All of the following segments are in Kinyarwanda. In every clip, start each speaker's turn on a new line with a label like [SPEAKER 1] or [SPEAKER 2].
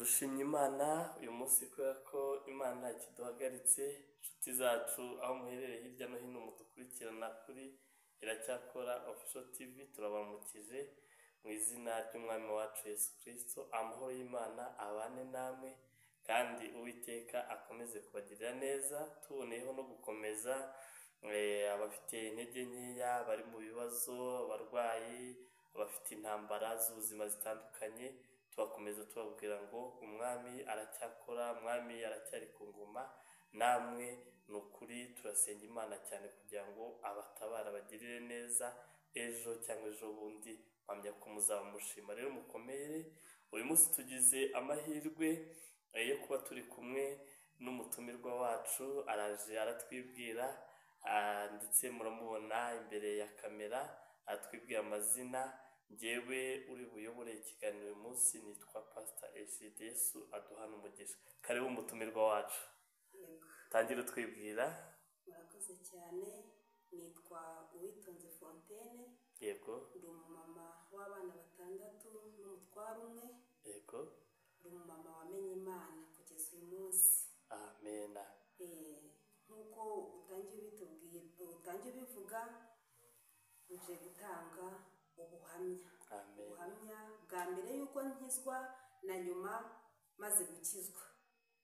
[SPEAKER 1] Dushimye Imana uyu munsi kubera ko Imana ikiduhagaritse. Inshuti zacu aho muherereye hirya no hino mudukurikirana kuri Iracyakora Official TV, turabamukije mu izina ry'Umwami wacu Yesu Kristo. Amahoro y'Imana abane namwe kandi Uwiteka akomeze kubagirira neza. Tuboneyeho no gukomeza abafite intege nkeya, bari mu bibazo, abarwayi, abafite intambara z'ubuzima zitandukanye, tubakomeza tubabwira ngo Umwami aracyakora, Umwami aracyari ku ngoma. Namwe ni ukuri turasenga Imana cyane kugira ngo abatabara bagirire neza ejo cyangwa ejo bundi, mpamya ko muzaba mushima. Rero mukomere, uyu munsi tugize amahirwe yo kuba turi kumwe n'umutumirwa wacu, araje aratwibwira, ndetse muramubona imbere ya kamera, aratwibwira amazina. Njyewe uri buyobore ikiganiro uyu munsi nitwa Pastor Egide. Yesu aduhana umugisha. Karibu umutumirwa wacu.
[SPEAKER 2] Yego.
[SPEAKER 1] Tangire utwibwira.
[SPEAKER 2] Murakoze cyane, nitwa Uwitonze Fontaine. Ndi umumama w'abana 6 n'umutware umwe. Ndi umumama wamenye Imana kugeza uyu munsi.
[SPEAKER 1] Amena.
[SPEAKER 2] Nk'uko utangiye ubitubwiye, utangiye ubivuga, nje gutanga ubuhamya.
[SPEAKER 1] Amen.
[SPEAKER 2] Ubuhamya bwa mbere y'uko nkizwa na nyuma maze gukizwa.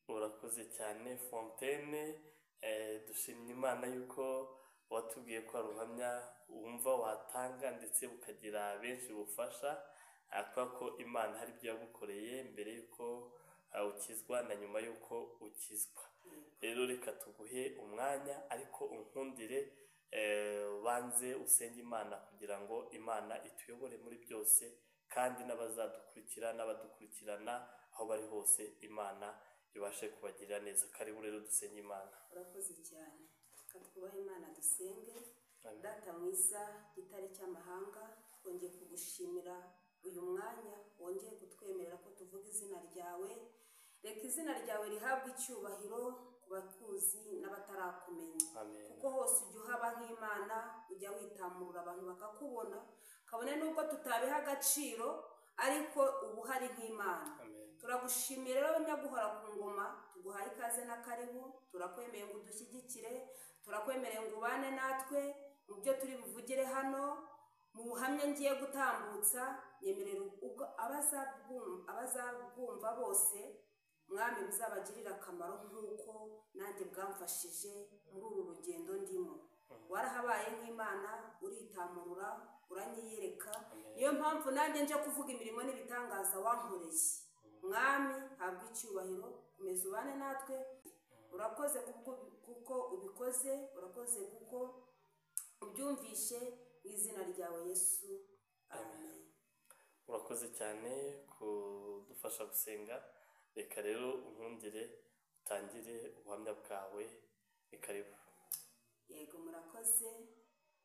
[SPEAKER 1] Urakoze cyane Fontaine, dushimye Imana yuko watubwiye ko hari ubuhamya wumva watanga ndetse bukagira benshi bufasha, kubera ko Imana hari ibyo yagukoreye mbere y'uko ukizwa na nyuma y'uko ukizwa. Rero reka tuguhe umwanya, ariko unkundire ubanze usenge Imana kugira ngo Imana ituyobore muri byose, kandi n'abazadukurikira n'abadukurikirana aho bari hose Imana ibashe kubagirira neza. Karibu rero dusenge Imana.
[SPEAKER 2] Urakoze cyane, reka twubahe Imana dusenge.
[SPEAKER 1] Amen.
[SPEAKER 2] Data mwiza, gitare cy'amahanga, twongeye kugushimira uyu mwanya wongeye kutwemerera ko tuvuga izina ryawe. Reka izina ryawe rihabwe icyubahiro ku bakuzi n'abatarakumenya.
[SPEAKER 1] Amen.
[SPEAKER 2] Kuko hose ujya uhaba nk'Imana, ujya witamurura abantu bakakubona, kabone n'ubwo tutabiha agaciro, ariko uba uhari nk'Imana.
[SPEAKER 1] Amen.
[SPEAKER 2] Turagushimira rero nyaguhora ku ngoma, tuguhaye ikaze na karibu, turakwemereye ngo udushyigikire, turakwemereye ngo ubane natwe mu byo turi buvugire hano, mu buhamya ngiye gutambutsa. Nyemerera ubwo abazabwumva bose, Mwami, buzabagirire akamaro nk'uko nanjye bwamfashije muri uru rugendo ndimo. Warahabaye nk'Imana, uritamurura, uranyiyereka. Niyo mpamvu nanjye nje kuvuga imirimo n'ibitangaza wankoreye. Mwami, habwa icyubahiro, komeza ubane natwe. Urakoze kuko ubikoze, urakoze kuko ubyumvishe, mu izina ryawe Yesu, amen.
[SPEAKER 1] Urakoze cyane kudufasha gusenga. Reka rero unkundire utangire ubuhamya bwawe, ni karibu.
[SPEAKER 2] Yego, murakoze.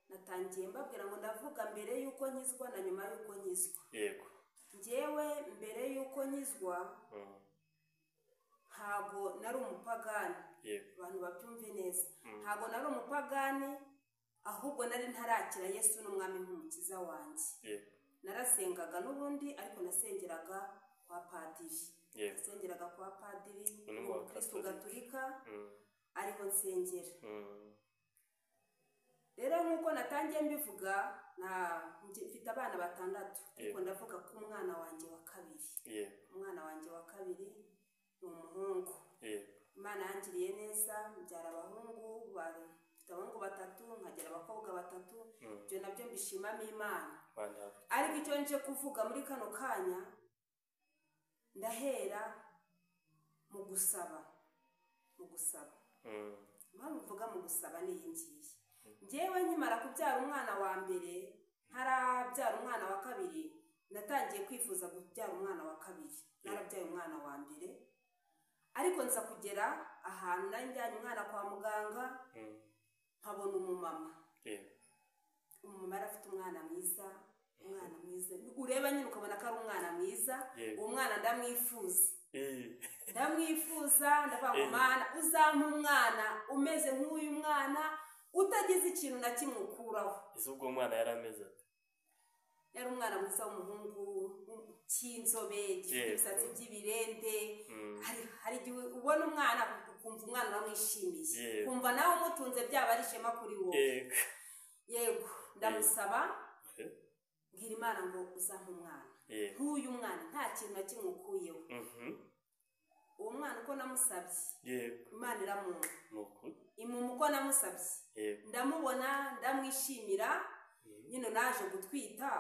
[SPEAKER 2] Natangiye mbabwira ngo ndavuga mbere y'uko nkizwa na nyuma y'uko nkizwa. Njyewe mbere y'uko nkizwa ntago nari umupagani. Abantu babyumve neza, ntago nari umupagani, ahubwo nari ntarakira Yesu n'Umwami nk'umukiza wanjye. Narasengaga n'ubundi, ariko nasengeraga kwa padiri. Nasengeraga kwa padiri
[SPEAKER 1] Ni mu
[SPEAKER 2] w'umukristo
[SPEAKER 1] Gatolika.
[SPEAKER 2] gatolika, ariho nsengera. Rero nk'uko natangiye mbivuga, mfite abana 6, ariko ndavuga ko umwana wanjye wa kabiri. Umwana wanjye wa kabiri ni umuhungu. Imana yangiriye neza, mbyara abahungu, mfite abahungu 3, nkagira abakobwa 3. Ibyo nabyo mbishimamo Imana. Ariko icyo nje kuvuga muri kano kanya, ndahera mu gusaba. Mu gusaba. Impamvu mvuga mu gusaba ni iyi ngiyi. Njyewe nkimara kubyara umwana wa mbere, ntarabyara umwana wa kabiri, natangiye kwifuza kubyara umwana wa kabiri. Narabyaye umwana wa mbere, ariko nza kugera ahantu nari njyanye umwana kwa muganga, nkabona umumama. Umumama yari afite umwana mwiza, umwana mwiza ureba nyine ukabona ko ari umwana mwiza. Uwo mwana ndamwifuza. Ndamwifuza, ndavuga ngo Mana, uzampa umwana umeze nk'uyu mwana, utagize ikintu na kimwe ukuraho.
[SPEAKER 1] Ese ubwo umwana yari ameze ate?
[SPEAKER 2] Yari umwana mwiza w'umuhungu, cy'inzobe gifite ibisatsi by'ibirende. Hari igihe ubona umwana ukumva umwana uramwishimiye, kumva nawe umutunze byaba ari ishema kuri wowe. Yego, ndamusaba mbwira Imana ngo uzampe umwana nk'uyu mwana nta kintu na kimwe ukuyeho. Uwo mwana uko namusabye Imana iramumpa, imuma uko namusabye, ndamubona ndamwishimira. Nyine naje gutwita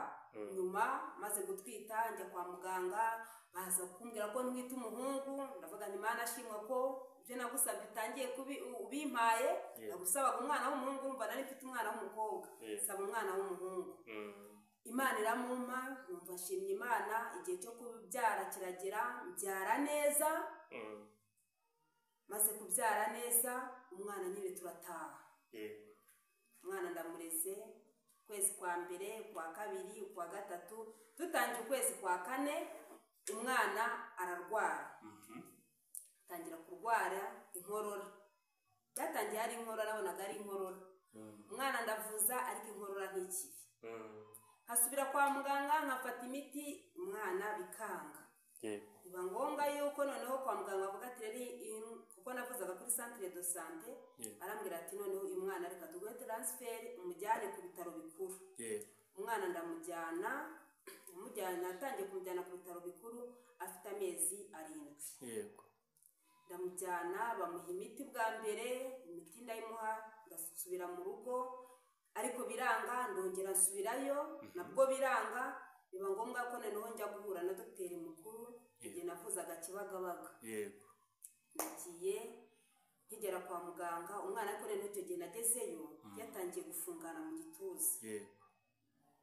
[SPEAKER 2] nyuma, maze gutwita njya kwa muganga, baza kumbwira ko ntwite umuhungu. Ndavuga nti Imana ashimwa ko ibyo nagusabye utangiye ubimpaye. Nagusabaga umwana w'umuhungu, mva nari mfite umwana w'umukobwa, saba umwana w'umuhungu. Imana iramumpa, numva nshimye Imana. Igihe cyo kubyara kiragera, mbyara neza. Maze kubyara neza umwana nyine turataha. Umwana ndamureze ukwezi kwa mbere, kwa kabiri, kwa gatatu, dutangiye ukwezi kwa kane umwana ararwara. Atangira kurwara inkorora. Byatangiye ari inkorora, nabonaga ari inkorora. Umwana ndavuza ariko inkorora ntikiri. Nkasubira kwa muganga nkafata imiti, umwana bikanga. Biba ngombwa yuko noneho kwa muganga bavuga ati rero, kuko navuzaga kuri centre de santé, arambwira ati noneho uyu mwana reka tuguhe transfert umujyane ku bitaro bikuru. Umwana ndamujyana, natangiye kumujyana ku bitaro bikuru afite amezi 7. Ndamujyana bamuha imiti bwa mbere, imiti ndayimuha, ndasubira mu rugo ariko biranga, ndongera nsubirayo nabwo biranga. Biba ngombwa ko noneho njya guhura na dogiteri mukuru igihe navuzaga Kibagabaga. Nagiye nkigera kwa muganga umwana, ariko noneho icyo gihe nagezeyo yatangiye gufungana mu gituza.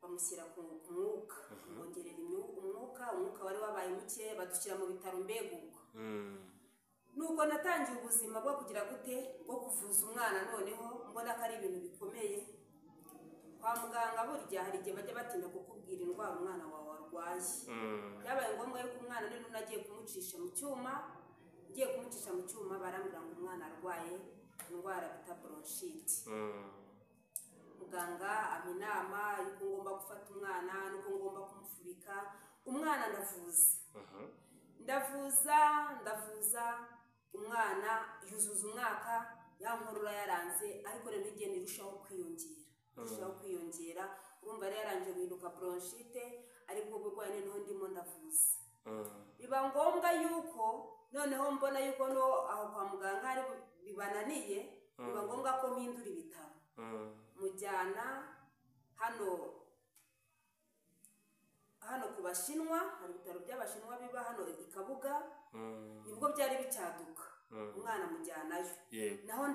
[SPEAKER 2] Bamushyira ku mwuka, bongerera umwuka, umwuka wari wabaye muke, badushyira mu bitaro mbega ubwo. Nuko natangiye ubuzima bwo kugira gute, bwo kuvuza umwana. Noneho mbona ko ari ibintu bikomeye. Kwa muganga burya hari igihe bajya batinda kukubwira indwara umwana wawe arwaye. Byabaye ngombwa yuko umwana noneho nagiye kumucisha mu cyuma, ngiye kumucisha mu cyuma barambwira ngo umwana arwaye indwara bita bronchite. Muganga ampa inama y'uko ngomba gufata umwana n'uko ngomba kumufubika. Umwana ndavuza, ndavuza umwana yuzuza umwaka, ya nkorora yaranze, ariko rero igenda irushaho kwiyongera, urumva rero yarangije guhinduka bronchite, aribwo burwayi noneho ndimo ndavuza. Biba ngombwa yuko noneho mbona yuko no aho kwa muganga ari bibananiye, biba ngombwa ko mpindura ibitaro. Mujyana hano ku Bashinwa, hari ibitaro by'Abashinwa biba hano i Kabuga, nibwo byari bicyaduka. Umwana mujyanayo, naho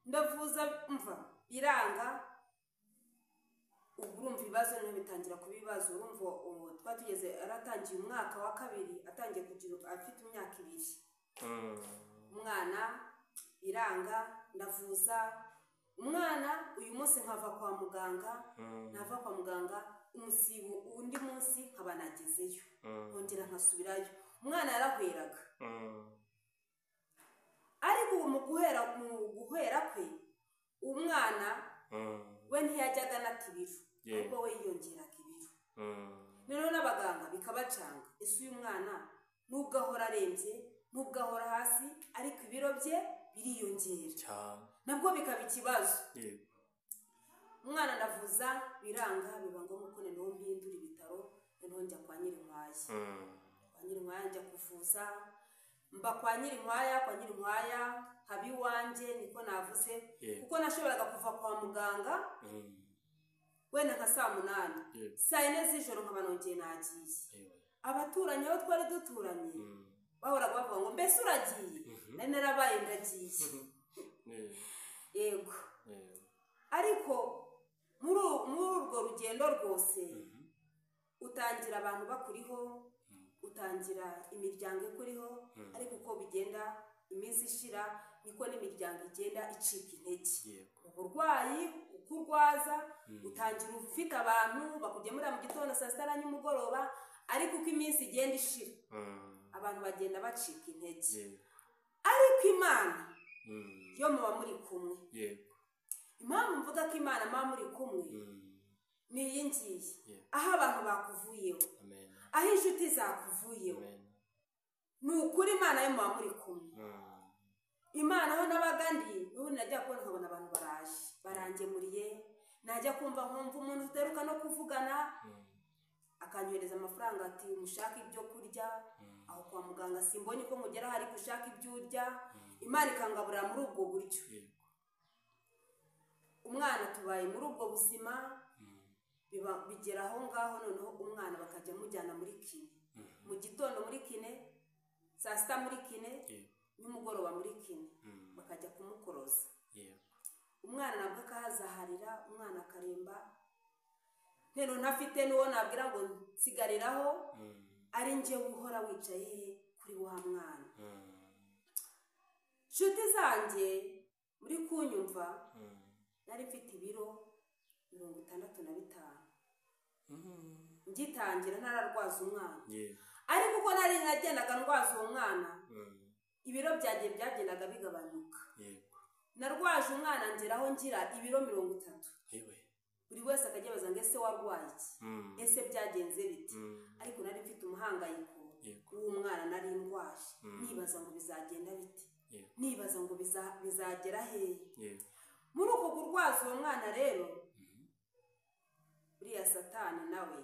[SPEAKER 2] ndavuza mva biranga. Ubwo urumva ibibazo noneho bitangira kuba ibibazo. Urumva ubu twatugeze aratangiye umwaka wa kabiri, atangiye kugira afite imyaka 2. Umwana biranga, ndavuza umwana uyu munsi nkava kwa muganga, nava kwa muganga umusibo undi munsi nkaba nagezeyo, nkongera nkasubirayo. Umwana yarahweraga, ariko ubu mu guhera kwe umwana we ntiyajyaga anata ibiro, ahubwo we yiyongeraga ibiro. Noneho n'abaganga bikabacanga, ese uyu mwana nubwo ahora arembye, nubwo ahora hasi, ariko ibiro bye biriyongera, nabwo bikaba ikibazo. Umwana ndavuza biranga, biba ngombwa ko noneho mpindura ibitaro, noneho njya kwa Nyirinkwaya. Kwa Nyirinkwaya njya kuvuza, mba kwa Nyirinkwaya, kwa Nyirinkwaya haba iwanjye, niko navuze, kuko nashoboraga kuva kwa muganga wenda nka saa 8, saa 4 z'ijoro nkaba nongeye nagiye. Abaturanyi aho twari duturanye bahoraga bavuga ngo mbese uragiye? Nari narabaye ndagiye. Yego. Ariko muri urwo rugendo rwose utangira abantu bakuriho, utangira imiryango ikuriho, ariko uko bigenda iminsi ishira niko n'imiryango igenda icika intege. Uburwayi uko urwaza utangira ufite abantu bakugemurira mu gitondo, saa sita na nimugoroba, ariko uko iminsi igenda ishira abantu bagenda bacika intege. Ariko Imana yo muba muri kumwe. Impamvu mvuga ko Imana muba muri kumwe ni iyi ngiyi: aho abantu bakuvuyeho, Aho inshuti zakuvuyeho, ni ukuri Imana yo muba muri kumwe. Imana aho nabaga ndi n'ubundi najya kubona nkabona abantu baraje barangemuriye, najya kumva nkumva umuntu udaheruka no kuvugana akanyohereza amafaranga ati mushake ibyo kurya, aho kwa muganga simbonye uko mugera hari gushaka ibyo urya. Imana ikangaburira muri ubwo buryo. Umwana tubaye muri ubwo buzima, bigera aho ngaho noneho umwana bakajya mujyana muri kine, mu gitondo muri kine, saa sita muri kine, nimugoroba muri kine, bakajya kumukoroza. Umwana nabwo akahazaharira, umwana akaremba, rero ntafite n'uwo nabwira ngo nsigariraho, ari njye uhora wicaye kuri wa mwana. Nshuti zanjye muri kunyumva, nari mfite ibiro 65 ngitangira ntararwaza umwana, ariko uko nari nagendaga ndwaza uwo mwana, ibiro byanjye byagendaga bigabanuka. Narwaje umwana ngeraho ngira ibiro 30. Buri wese akajya abaza ngo ese warwaye iki, ese byagenze bite? Ariko nari mfite umuhangayiko w'umwana nari ndwaje, nibaza ngo bizagenda bite, nibaza ngo bizagera hehe. Muri uko kurwaza uwo mwana rero, buriya Satani nawe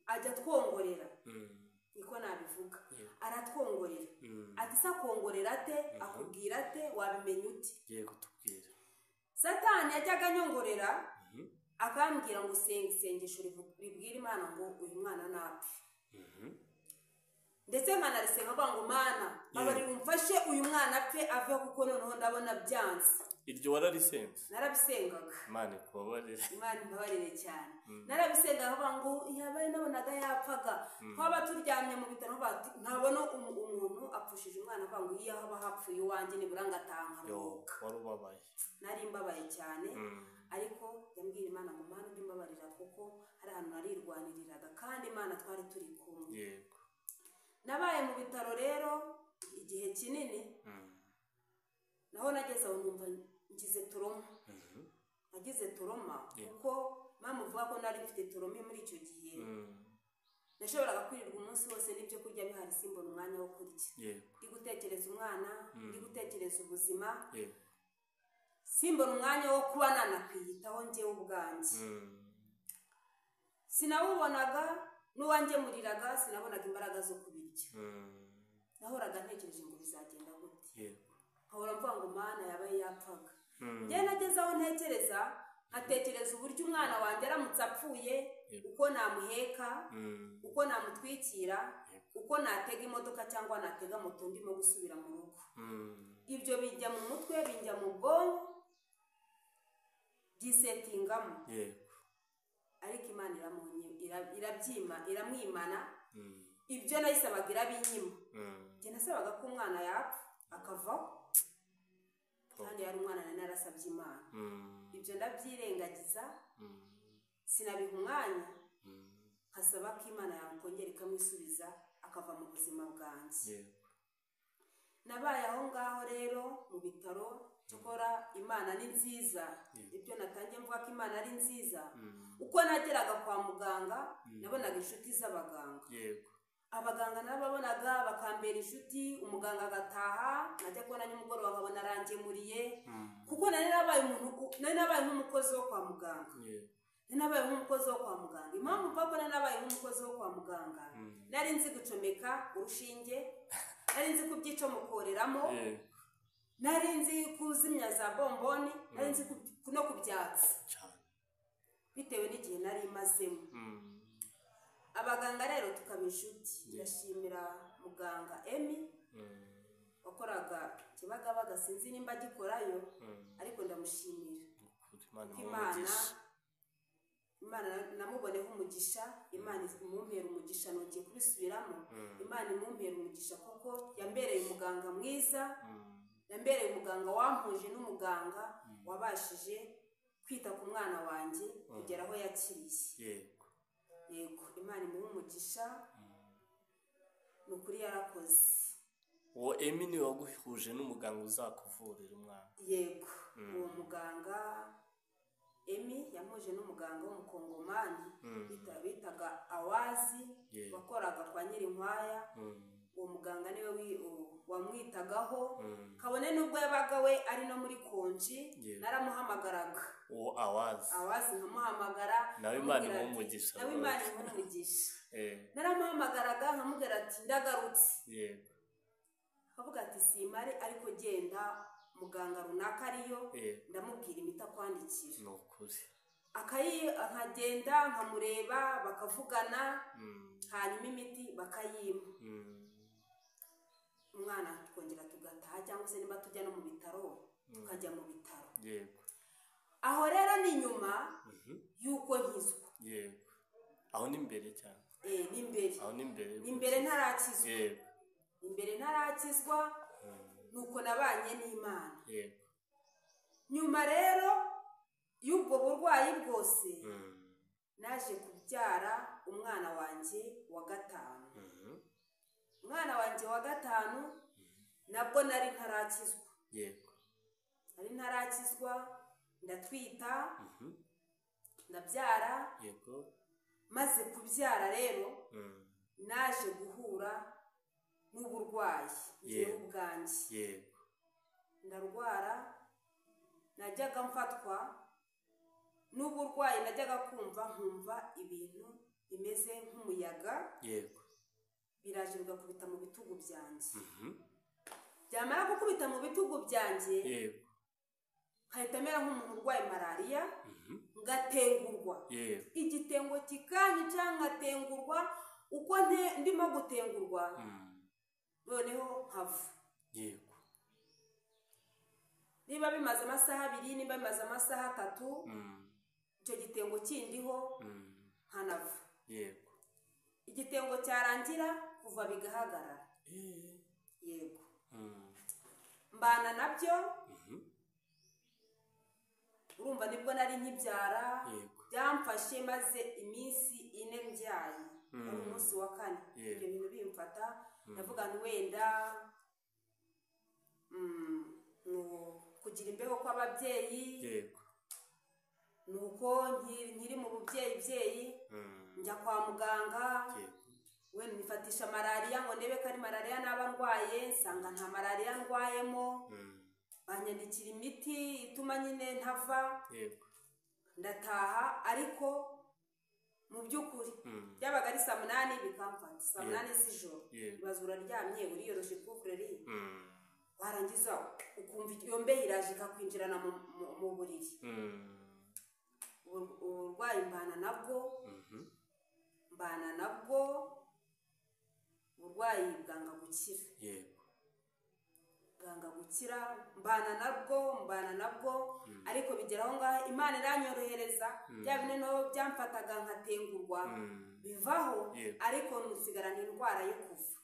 [SPEAKER 2] ajya twongorera, niko nabivuga, aratwongorera. Ati se akongorera ate, akubwira ate, wabimenya ute?
[SPEAKER 1] Yego, tubwire.
[SPEAKER 2] Satani yajyaga anyongorera akambwira ngo usenga isengesho ribwira Imana ngo uyu mwana napfe, ndetse nkanarisenga avuga ngo Mana babarira umfashe uyu mwana apfe aveho, kuko noneho ndabona byanze.
[SPEAKER 1] Iryo wararisenze?
[SPEAKER 2] Narabisengaga.
[SPEAKER 1] Imana ikubabarire.
[SPEAKER 2] Imana imbabarire cyane. Narabisengaga avuga ngo yabaye nabonaga yapfaga, twaba turyamye mu bitaro ntabona umuntu apfushije umwana, avuga ngo iyo haba hapfuye iwanjye nibura ngataha nkaruhuka.
[SPEAKER 1] Wari ubabaye?
[SPEAKER 2] Nari mbabaye cyane, ariko yambwira Imana ngo Mana ujye umbabarira, kuko hari ahantu narirwaniriraga kandi Imana twari turi kumwe. Nabaye mu bitaro rero igihe kinini, naho nageze aho numva ngize toroma. Nagize toroma kuko mama uvuga ko nari mfite toroma muri icyo gihe. Nashoboraga kwirirwa umunsi wose n'ibyo kurya bihari simbona umwanya wo kurya. Ndi gutekereza umwana, ndi gutekereza ubuzima, simbona umwanya wo kuba nanakwiyitaho njyewe ubwanjye. Sinawubonaga, n'uwangemuriraga sinabonaga imbaraga zo kubirya. Nahoraga ntekereje ngo bizagenda gute, nkahora mvuga ngo Mana yabaye yapfaga. Njye nageze aho ntekereza, nkatekereza uburyo umwana wanjye aramutse apfuye, uko namuheka, uko namutwikira, uko natega imodoka cyangwa natega moto ndimo gusubira mu rugo. Ibyo bijya mu mutwe, bijya mu bwonko, byisetingamo. Ariko Imana irabyima, iramwimana. Ibyo nayisabaga irabinyima. Njye nasabaga ko umwana yapfa akavaho, kandi yari umwana nari narasabye Imana. Ibyo ndabyirengagiza, sinabiha umwanya, nkasaba ko Imana yakongera ikamwisubiza akava mu buzima bwanjye. Nabaye aho ngaho rero mu bitaro, cyokora Imana ni nziza. Ibyo natangiye mvuga ko Imana ari nziza. Uko nageraga kwa muganga nabonaga inshuti z'abaganga. Abaganga nababonaga bakambera inshuti, umuganga agataha, najya kubona nimugoroba nkabona arangemuriye, kuko nari nabaye umuntu, nari nabaye nk'umukozi wo kwa muganga. Nari nabaye nk'umukozi wo kwa muganga. Impamvu mvuga ko nari nabaye nk'umukozi wo kwa muganga, nari nzi gucomeka urushinge, nari nzi kubyicomokoreramo, nari nzi kuzimya za bomboni, nari nzi no kubyatsa, bitewe n'igihe nari mazemo. Abaganga rero tukaba inshuti. Ndashimira muganga Emi wakoraga Kibagabaga, sinzi nimba agikorayo, ariko ndamushimira. Imana namuboneho umugisha, Imana imumpera umugisha, nongeye kubisubiramo. Imana imumpera umugisha kuko yambereye umuganga mwiza, yambereye umuganga wampuje n'umuganga wabashije kwita ku mwana wanjye kugera aho yakiriye. Yego, Imana imuhe umugisha, ni ukuri yarakoze.
[SPEAKER 1] Uwo Emi niwe waguhuje n'umuganga uzakuvurira umwana?
[SPEAKER 2] Yego, uwo muganga Emi yampuje n'umuganga w'umukongomani bitaga Awazi, wakoraga kwa Nyirinkwaya. Uwo muganga niwe wamwitagaho, kabone n'ubwo yabaga we ari no muri konji, naramuhamagaraga.
[SPEAKER 1] Uwo Awazi
[SPEAKER 2] nkamuhamagara,
[SPEAKER 1] nawe Imana imuha,
[SPEAKER 2] nawe Imana imuha. Naramuhamagaraga nkamubwira ati ndagarutse. Akavuga ati simare, ariko genda muganga runaka ariyo, ndamubwira imiti akwandikira.
[SPEAKER 1] Ni ukuri.
[SPEAKER 2] Akagenda nkamureba, bakavugana, hanyuma imiti bakayimpa. Umwana twongera tugataha, cyangwa se niba tujya no mu bitaro tukajya mu bitaro. Aho rero ni nyuma y'uko nkizwa.
[SPEAKER 1] Yego, aho ni imbere cyane.
[SPEAKER 2] Ni imbere.
[SPEAKER 1] Aho ni imbere.
[SPEAKER 2] Ni imbere ntarakizwa. Imbere ntarakizwa, nuko nabanye n'Imana. Nyuma rero y'ubwo burwayi bwose, naje kubyara umwana wanjye wa gatanu. Umwana wanjye wa gatanu nabwo nari ntarakizwa. Nari ntarakizwa, ndatwita, ndabyara. Maze kubyara rero, naje guhura n'uburwayi njyewe ubwanjye. Ndarwara, najyaga mfatwa n'uburwayi, najyaga kumva nkumva ibintu bimeze nk'umuyaga. Biraje bigakubita mu bitugu byanjye. Byamara gukubita mu bitugu byanjye, nkahita mera nk'umuntu urwaye malariya, ngatengurwa. Igitengo kikanyica, ngatengurwa. Uko ndimo gutengurwa, noneho nkava. Niba bimaze amasaha 2, niba bimaze amasaha 3, icyo gitengo kindiho, nkanava. Igitengo cyarangira kuva bigahagarara. Yego. Mbana nabyo. Urumva nibwo nari nkibyara, byamfashe maze iminsi 4 mbyaye. Umunsi wa 4 ibyo bintu bimfata, ndavuga nti wenda kugira imbeho kw'ababyeyi. Nuko nkiri mu bubyeyi, njya kwa muganga. Wenda nifatisha malariya ngo ndebe ko ari malariya naba ndwaye, nsanga nta malariya ndwayemo. Banyandikira imiti ituma nyine ntava. Ndataha, ariko mu by'ukuri byabaga ari saa 8 bikamfata, saa 8 z'ijoro. Ibaze uraryamye, uriyoroshe kuvureri, warangiza ukumva iyo mbeho iraje ikakwinjirana mu buriri. Uburwayi mbana nabwo, mbana nabwo, uburwayi bwanga gukira. Bwanga gukira, mbana nabwo, ariko bigera aho ngaho Imana iranyorohereza. Bya bine no byamfataga nkatengurwa bivaho, ariko nsigarana indwara yo kuva.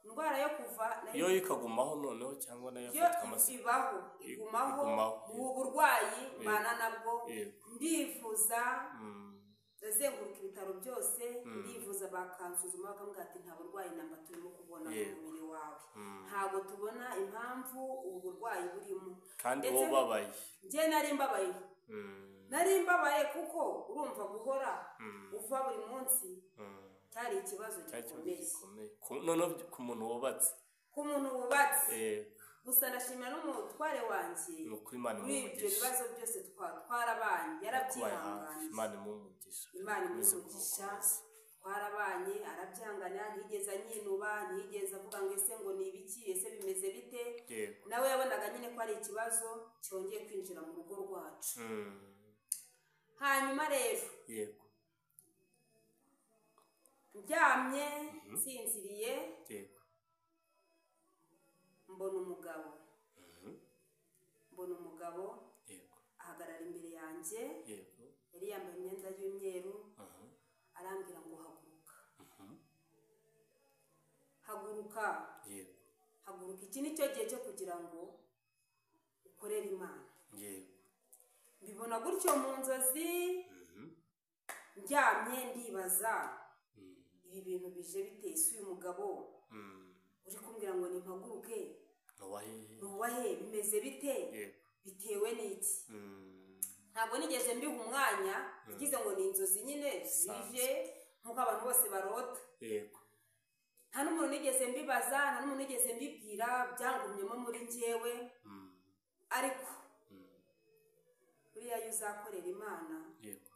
[SPEAKER 2] Indwara yo kuva
[SPEAKER 1] yo ikagumaho noneho, cyangwa nayo
[SPEAKER 2] afatwa amase ibaho, igumaho. Ubu burwayi mbana nabwo, ndifuza, ndazenguruka ibitaro byose, ndivuza, bakansuzuma bakambwira ati nta burwayi namba turimo kubona mu mubiri wawe, ntabwo tubona impamvu ubu burwayi burimo.
[SPEAKER 1] Kandi wowe ubabaye.
[SPEAKER 2] Njye nari mbabaye. Nari mbabaye kuko urumva guhora uva buri munsi cyari ikibazo gikomeye.
[SPEAKER 1] Noneho ku muntu wubatse.
[SPEAKER 2] Ku muntu wubatse. Gusa ndashimira n'umutware wanjye.
[SPEAKER 1] Muri
[SPEAKER 2] ibyo bibazo byose twarabanye, yarabyihanganiye.
[SPEAKER 1] Imana imuha.
[SPEAKER 2] Imana imuha. Twarabanye, arabyangana, ntiyigeze anyinuba, ntiyigeze avuga ngo ese ngo ni ibiki, ese bimeze bite. Nawe yabonaga nyine ko ari ikibazo cyongeye kwinjira mu rugo rwacu. Hanyuma rero, ndyamye nsinziriye, mbona umugabo. Mbona umugabo ahagarara imbere yanjye. Yari yambaye imyenda y'umweru, arambwira ngo haguruka. Haguruka. Haguruka, iki ni cyo gihe cyo kugira ngo ukorere Imana. Mbibona gutyo mu nzozi, ndyamye ndibaza ibi bintu bije biteye isi uyu mugabo uri kumbwira ngo nimpaguruke, nuwahe, bimeze bite, bitewe n'iki? Ntabwo nigeze mbiha umwanya, ngize ngo ni inzozi nyine zije nk'uko abantu bose barota.
[SPEAKER 1] Yego.
[SPEAKER 2] Nta n'umuntu nigeze mbibaza, nta n'umuntu nigeze mbibwira, byangumyemo muri njyewe. Ariko buriya iyo uzakorera Imana,
[SPEAKER 1] Yego.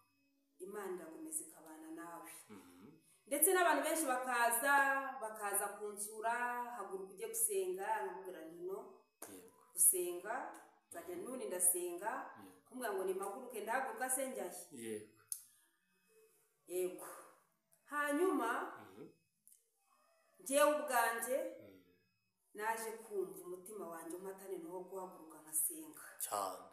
[SPEAKER 2] Imana irakomeza ikabana nawe. Ndetse n'abantu benshi bakaza kunsura, haguruka ujye gusenga, nkabwira nti no
[SPEAKER 1] Yego.
[SPEAKER 2] gusenga nzajya n'ubundi ndasenga, kumbwira ngo nimpaguruke ndahaguruka se njyahe?
[SPEAKER 1] Yego.
[SPEAKER 2] Yego. Hanyuma njyewe ubwanjye naje kumva umutima wanjye umpatane no guhaguruka nkasenga.
[SPEAKER 1] Cyane.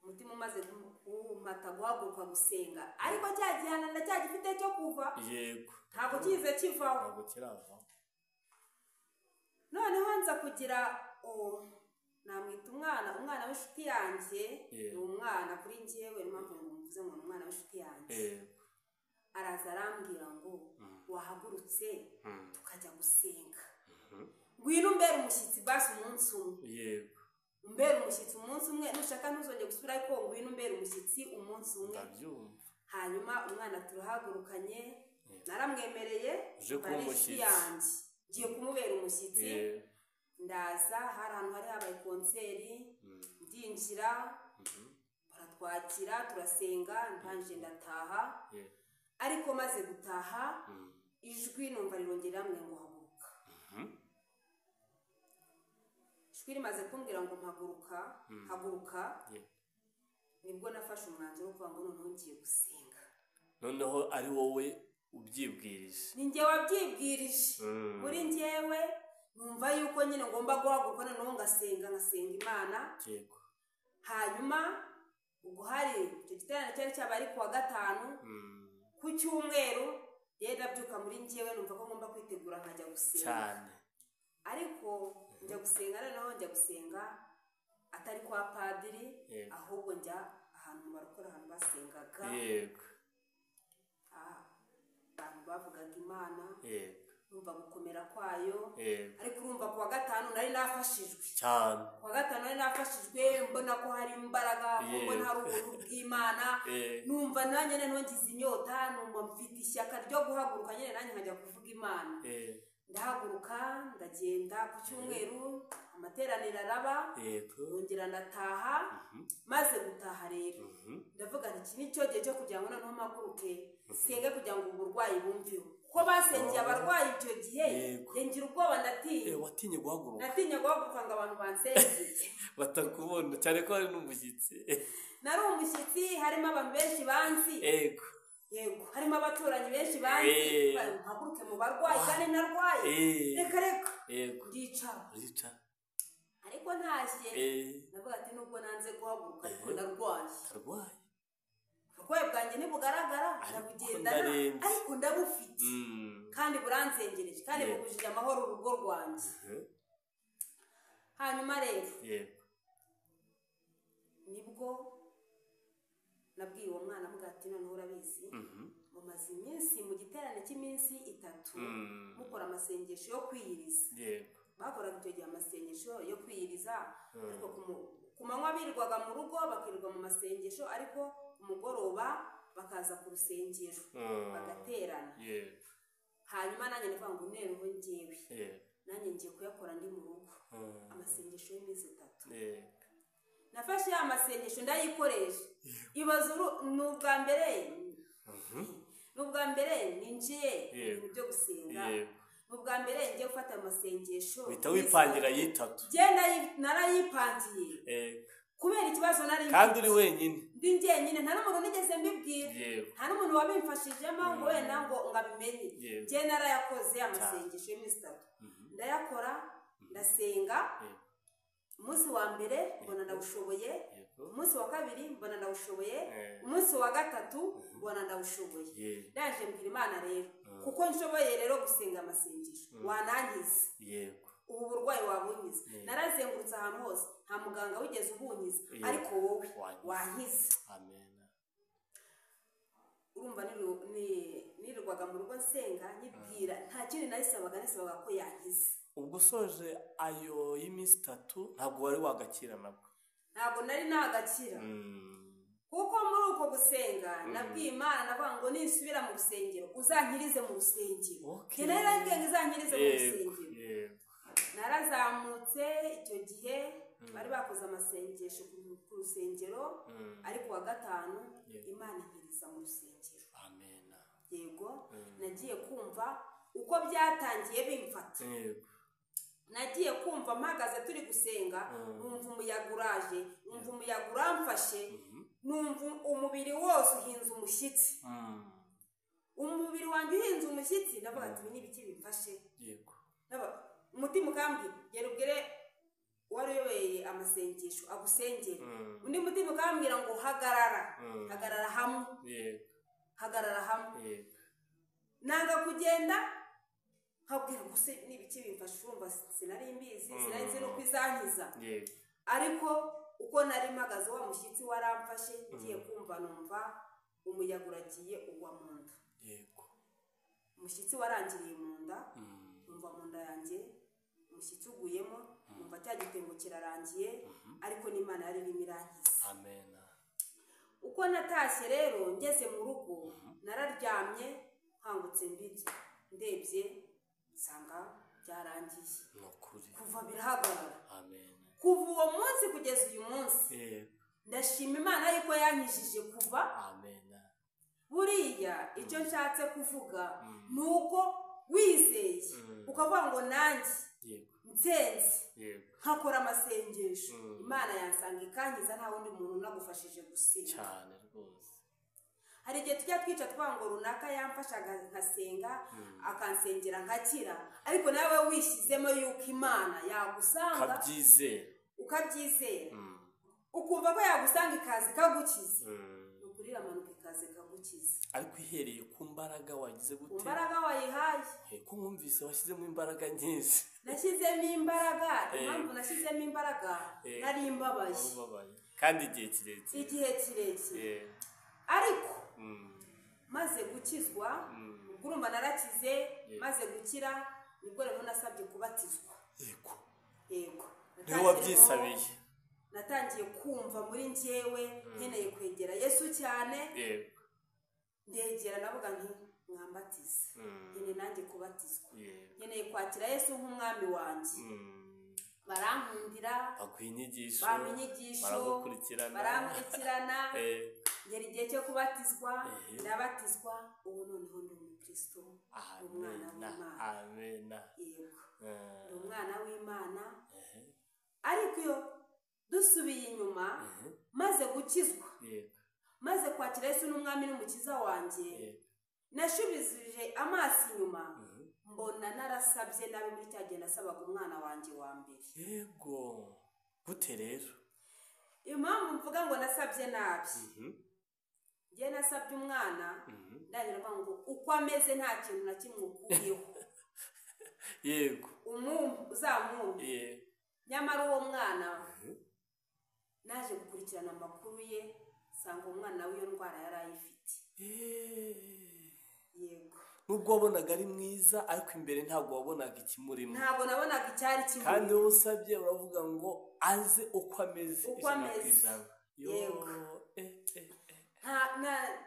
[SPEAKER 2] Umutima umaze kumpata guhaguruka gusenga, ariko cya gihano ndacyagifite cyo kuva.
[SPEAKER 1] Yego.
[SPEAKER 2] Ntabwo kize kivaho.
[SPEAKER 1] Ntabwo kiravaho.
[SPEAKER 2] Noneho nza kugira namwita umwana w'inshuti yanjye.
[SPEAKER 1] Yego.
[SPEAKER 2] Ni umwana kuri njyewe, niyo mpamvu mvuze ngo ni umwana w'inshuti yanjye.
[SPEAKER 1] Yego.
[SPEAKER 2] Araza arambwira ngo wahagurutse tukajya gusenga, ngwino umbere umushyitsi basi umunsi umwe.
[SPEAKER 1] Yego.
[SPEAKER 2] Umbere umushyitsi umunsi umwe, nushaka ntuzongere gusubira, ariko ngwino umbere umushyitsi umunsi umwe.
[SPEAKER 1] Ndabyumva.
[SPEAKER 2] Hanyuma umwana turahagurukanye, naramwemereye,
[SPEAKER 1] Uje kuba
[SPEAKER 2] mba n'inshuti
[SPEAKER 1] umushyitsi.
[SPEAKER 2] yanjye, ngiye kumubera umushyitsi.
[SPEAKER 1] Yego.
[SPEAKER 2] Ndaza, hari ahantu hari habaye konseri, ndinjira, baratwakira, turasenga, ndangije ndataha.
[SPEAKER 1] Yego.
[SPEAKER 2] Ariko maze gutaha, ijwi numva rirongera riramwe ngo haguruka. Ijwi rimaze kumbwira ngo mpaguruka, haguruka,
[SPEAKER 1] Yego.
[SPEAKER 2] nibwo nafashe umwanzuro wo kuvuga ngo noneho ngiye gusenga.
[SPEAKER 1] Noneho ari wowe ubyibwirije.
[SPEAKER 2] Ni njye wabyibwirije. Muri njyewe numva yuko nyine ngomba guhaguruka noneho ngasenga, ngasenga Imana.
[SPEAKER 1] Yego.
[SPEAKER 2] Hanyuma ubwo hari icyo giterane cyari cyabaye ari kuwa gatanu, ku cyumweru rero ndabyuka muri njyewe numva ko ngomba kwitegura nkajya gusenga.
[SPEAKER 1] Cyane.
[SPEAKER 2] Ariko njya gusenga, noneho njya gusenga atari kwa padiri,
[SPEAKER 1] Yego.
[SPEAKER 2] ahubwo njya ahantu mu barokore, ahantu basengaga.
[SPEAKER 1] Yego.
[SPEAKER 2] Abantu bavugaga Imana,
[SPEAKER 1] Yego.
[SPEAKER 2] numva gukomera kwayo.
[SPEAKER 1] Yego.
[SPEAKER 2] Ariko urumva kuwa gatanu nari nafashijwe.
[SPEAKER 1] Cyane.
[SPEAKER 2] Kuwa gatanu nari nafashijwe, mbona ko hari imbaraga,
[SPEAKER 1] Yego.
[SPEAKER 2] mbona hari ubuntu bw'Imana.
[SPEAKER 1] Yego.
[SPEAKER 2] Numva nanjye noneho ngize inyota, numva mfite ishyaka ryo guhaguruka nyine nanjye nkajya kuvuga Imana.
[SPEAKER 1] Yego.
[SPEAKER 2] Ndahaguruka ndagenda ku cyumweru, amateraniro araba,
[SPEAKER 1] Yego.
[SPEAKER 2] nongera ndataha. Maze gutaha rero ndavuga nti iki ni cyo gihe cyo kugira ngo noneho mpaguruke senge kugira ngo uburwayi bumveho, kuko basengeye abarwayi icyo gihe.
[SPEAKER 1] Yego.
[SPEAKER 2] Njye ngira ubwoba, ndatinya.
[SPEAKER 1] Watinye guhaguruka.
[SPEAKER 2] Natinye guhaguruka ngo abantu bansengere
[SPEAKER 1] batakubona, cyane ko hari n'umushyitsi.
[SPEAKER 2] Nari umushyitsi, harimo abantu benshi banzi.
[SPEAKER 1] Yego.
[SPEAKER 2] Yego, harimo abaturanyi benshi banzi. Mpaguruke mu barwayi kandi ntarwaye? Reka reka.
[SPEAKER 1] Yego.
[SPEAKER 2] Ndicara.
[SPEAKER 1] Uricara.
[SPEAKER 2] Ariko ntashye ndavuga ati nubwo nanze guhaguruka ariko ndarwaye.
[SPEAKER 1] Ndarwaye.
[SPEAKER 2] Uburwayi bwanjye ntibugaragara,
[SPEAKER 1] Ariko
[SPEAKER 2] ndabugendana,
[SPEAKER 1] ndarembye.
[SPEAKER 2] ariko ndabufite kandi buranzengereje, kandi
[SPEAKER 1] Yego.
[SPEAKER 2] bubujije amahoro urugo rwanjye. Hanyuma rero
[SPEAKER 1] Yego.
[SPEAKER 2] nibwo nabwiye uwo mwana, amuga ati noneho urabizi, mumaze iminsi mu giterane cy'iminsi 3 mukora amasengesho yo kwiyiriza.
[SPEAKER 1] Yego.
[SPEAKER 2] Bakoraga icyo gihe amasengesho yo kwiyiriza, ariko ku manywa birirwaga mu rugo, bakirirwa mu masengesho, ariko ku mugoroba bakaza ku rusengero bagaterana.
[SPEAKER 1] Yego.
[SPEAKER 2] Hanyuma nanjye ndavuga ngo noneho njyewe
[SPEAKER 1] Yego.
[SPEAKER 2] nanjye ngiye kuyakora ndi mu rugo, amasengesho y'iminsi 3.
[SPEAKER 1] Yego.
[SPEAKER 2] Nafashe ya masengesho ndayikoresha. Ibaze ni ubwa mbere, ni ubwa mbere ninjiye mu
[SPEAKER 1] Yego.
[SPEAKER 2] bintu byo gusenga.
[SPEAKER 1] Yego.
[SPEAKER 2] Ni ubwa mbere ngiye gufata amasengesho.
[SPEAKER 1] Uhita wipangira yitatu.
[SPEAKER 2] Njye narayipangiye.
[SPEAKER 1] Yego.
[SPEAKER 2] Kubera ikibazo nari
[SPEAKER 1] Kandi
[SPEAKER 2] mfite.
[SPEAKER 1] uri wenyine.
[SPEAKER 2] Ndi njyenyine, nta n'umuntu nigeze mbibwira.
[SPEAKER 1] Yego.
[SPEAKER 2] Nta n'umuntu wabimfashijemo ngo wenda ngo abimenye.
[SPEAKER 1] Yego.
[SPEAKER 2] Njye narayakoze amasengesho y'iminsi 3. Ndayakora, ndasenga.
[SPEAKER 1] Yego.
[SPEAKER 2] Umunsi wa mbere mbona ndawushoboye.
[SPEAKER 1] Yego.
[SPEAKER 2] Umunsi wa kabiri mbona ndawushoboye.
[SPEAKER 1] Eh.
[SPEAKER 2] Umunsi wa gatatu mbona ndawushoboye.
[SPEAKER 1] Yego.
[SPEAKER 2] Ndaje mbwira Imana rero, kuko nshoboye rero gusenga amasengesho, wanankiza.
[SPEAKER 1] Yego.
[SPEAKER 2] Ubu burwayi wabunkiza.
[SPEAKER 1] Yego.
[SPEAKER 2] Narazengurutse ahantu hose, nta muganga wigeze ubunkiza,
[SPEAKER 1] Yego.
[SPEAKER 2] ariko wowe
[SPEAKER 1] Wankiza.
[SPEAKER 2] wankiza.
[SPEAKER 1] Amen.
[SPEAKER 2] Urumva nirirwaga mu rugo nsenga nyibwira, nta kindi nayisabaga, nayisabaga ko yankiza.
[SPEAKER 1] Ubwo usoje ayo y'iminsi 3 ntabwo wari wagakira nabwo?
[SPEAKER 2] Ntabwo nari nagakira. Kuko muri uko gusenga nabwiye Imana, navuga ngo nisubira mu rusengero uzankirize mu rusengero.
[SPEAKER 1] Okay.
[SPEAKER 2] Njye nari narabwiye ngo izankirize mu
[SPEAKER 1] Yego,
[SPEAKER 2] rusengero.
[SPEAKER 1] yego.
[SPEAKER 2] Narazamutse icyo gihe bari bakoze amasengesho ku rusengero, ariko wa gatanu
[SPEAKER 1] Yego.
[SPEAKER 2] Imana inkiriza mu rusengero.
[SPEAKER 1] Amen.
[SPEAKER 2] Yego, nagiye kumva uko byatangiye bimfata. Nagiye kumva mpagaze turi gusenga, numva umuyaga uraje, numva umuyaga uramfashe, numva umubiri wose uhinze umushyitsi. Umubiri wanjye uhinze umushyitsi, ndavuga ati ibi ni ibiki bimfashe?
[SPEAKER 1] Yego.
[SPEAKER 2] Umutima ukambwira gera ubwire uwari uyoboye amasengesho agusengere. Undi mutima ukambwira ngo hagarara, hagarara hamwe,
[SPEAKER 1] Yego.
[SPEAKER 2] hagarara hamwe.
[SPEAKER 1] Yego.
[SPEAKER 2] Nanga kugenda, nkabwira gusa n'ibiki bimfashe? Urumva sinari mbizi, sinari nzi n'uko izankiza.
[SPEAKER 1] Yego.
[SPEAKER 2] Ariko uko nari mpagaze, wa mushyitsi waramfashe, ngiye kumva numva umuyaga uragiye ugwa mu nda.
[SPEAKER 1] Yego.
[SPEAKER 2] Umushyitsi warangiriye mu nda, numva mu nda yanjye umushyitsi uguyemo, numva cya gitengo kirarangiye, ariko n'Imana yari irimo irankiza.
[SPEAKER 1] Amen.
[SPEAKER 2] Uko natashye rero, ngeze mu rugo nararyamye, nkangutse mbibye ndebye nsanga byarangiye.
[SPEAKER 1] Ni ukuri.
[SPEAKER 2] Kuva birahagarara.
[SPEAKER 1] Amen.
[SPEAKER 2] Kuva uwo munsi kugeza uyu munsi,
[SPEAKER 1] Yego.
[SPEAKER 2] ndashima Imana yuko yankijije kuva.
[SPEAKER 1] Amen.
[SPEAKER 2] Buriya icyo nshatse kuvuga ni uko wizeye ukavuga ngo nanjye
[SPEAKER 1] Yego.
[SPEAKER 2] nsenze,
[SPEAKER 1] Yego.
[SPEAKER 2] nkakora amasengesho, Imana yansanga ikankiza, nta wundi muntu unagufashije gusenga.
[SPEAKER 1] Cyane rwose.
[SPEAKER 2] Hari igihe tujya twica twavuga ngo runaka yamfashaga nkasenga, akansengera nkakira, ariko nawe wishyizemo yuko Imana yagusanga,
[SPEAKER 1] Ukabyizera.
[SPEAKER 2] ukabyizera, ukumva ko yagusanga ikaza ikagukiza, ni ukuri iramanuka ikaza ikagukiza.
[SPEAKER 1] Ariko ihereye ku mbaraga wagize
[SPEAKER 2] Ku
[SPEAKER 1] gute?
[SPEAKER 2] mbaraga wayihaye.
[SPEAKER 1] Ko mwumvise washyizemo imbaraga nyinshi.
[SPEAKER 2] Nashyizemo imbaraga. Impamvu nashyizemo imbaraga, nari mbabaye.
[SPEAKER 1] Wari ubabaye kandi igihe kirekire.
[SPEAKER 2] Igihe kirekire. Ariko maze gukizwa, ubwo urumva narakize, maze gukira nibwo rero nasabye kubatizwa.
[SPEAKER 1] Yego.
[SPEAKER 2] Yego.
[SPEAKER 1] Niwe wabyisabiye.
[SPEAKER 2] Natangiye kumva muri njyewe nkeneye kwegera Yesu cyane.
[SPEAKER 1] Yego.
[SPEAKER 2] Ndegera, navuga nti mwambatize, nkeneye nanjye kubatizwa,
[SPEAKER 1] Yego.
[SPEAKER 2] nkeneye kwakira Yesu nk'umwami wanjye. Barankundira.
[SPEAKER 1] Baguha inyigisho.
[SPEAKER 2] Bampa inyigisho.
[SPEAKER 1] Baragukurikirana.
[SPEAKER 2] Barankurikirana. Ngera igihe cyo kubatizwa, ndabatizwa. Ubu noneho ndi umukristo, ndi umwana
[SPEAKER 1] Amena.
[SPEAKER 2] w'Imana.
[SPEAKER 1] Amena.
[SPEAKER 2] Yego, ndi umwana w'Imana. Ariko iyo dusubiye inyuma, maze gukizwa,
[SPEAKER 1] Yego.
[SPEAKER 2] maze kwakira Yesu n'umwami n'umukiza wanjye,
[SPEAKER 1] Yego.
[SPEAKER 2] nashubije amaso inyuma mbona narasabye nabi muri cya gihe nasabaga umwana wanjye wa mbere.
[SPEAKER 1] Yego, gute rero?
[SPEAKER 2] Impamvu mvuga ngo nasabye nabi, njye nasabye umwana ndangira mvuga ngo uko ameze nta kintu na kimwe ukuyeho,
[SPEAKER 1] Yego.
[SPEAKER 2] umwumve, uzamwumve.
[SPEAKER 1] Yego.
[SPEAKER 2] Nyamara uwo mwana naje gukurikirana amakuru ye, nsanga umwana w'iyo ndwara yari ayifite. Yego.
[SPEAKER 1] Nubwo wabonaga ari mwiza, ariko imbere ntabwo wabonaga ikimurimo.
[SPEAKER 2] Ntabwo nabonaga icyari
[SPEAKER 1] Kandi
[SPEAKER 2] kimurimo.
[SPEAKER 1] wowe usabye uravuga ngo aze uko ameze,
[SPEAKER 2] Uko
[SPEAKER 1] 100%
[SPEAKER 2] ameze.
[SPEAKER 1] Yo,
[SPEAKER 2] Yego.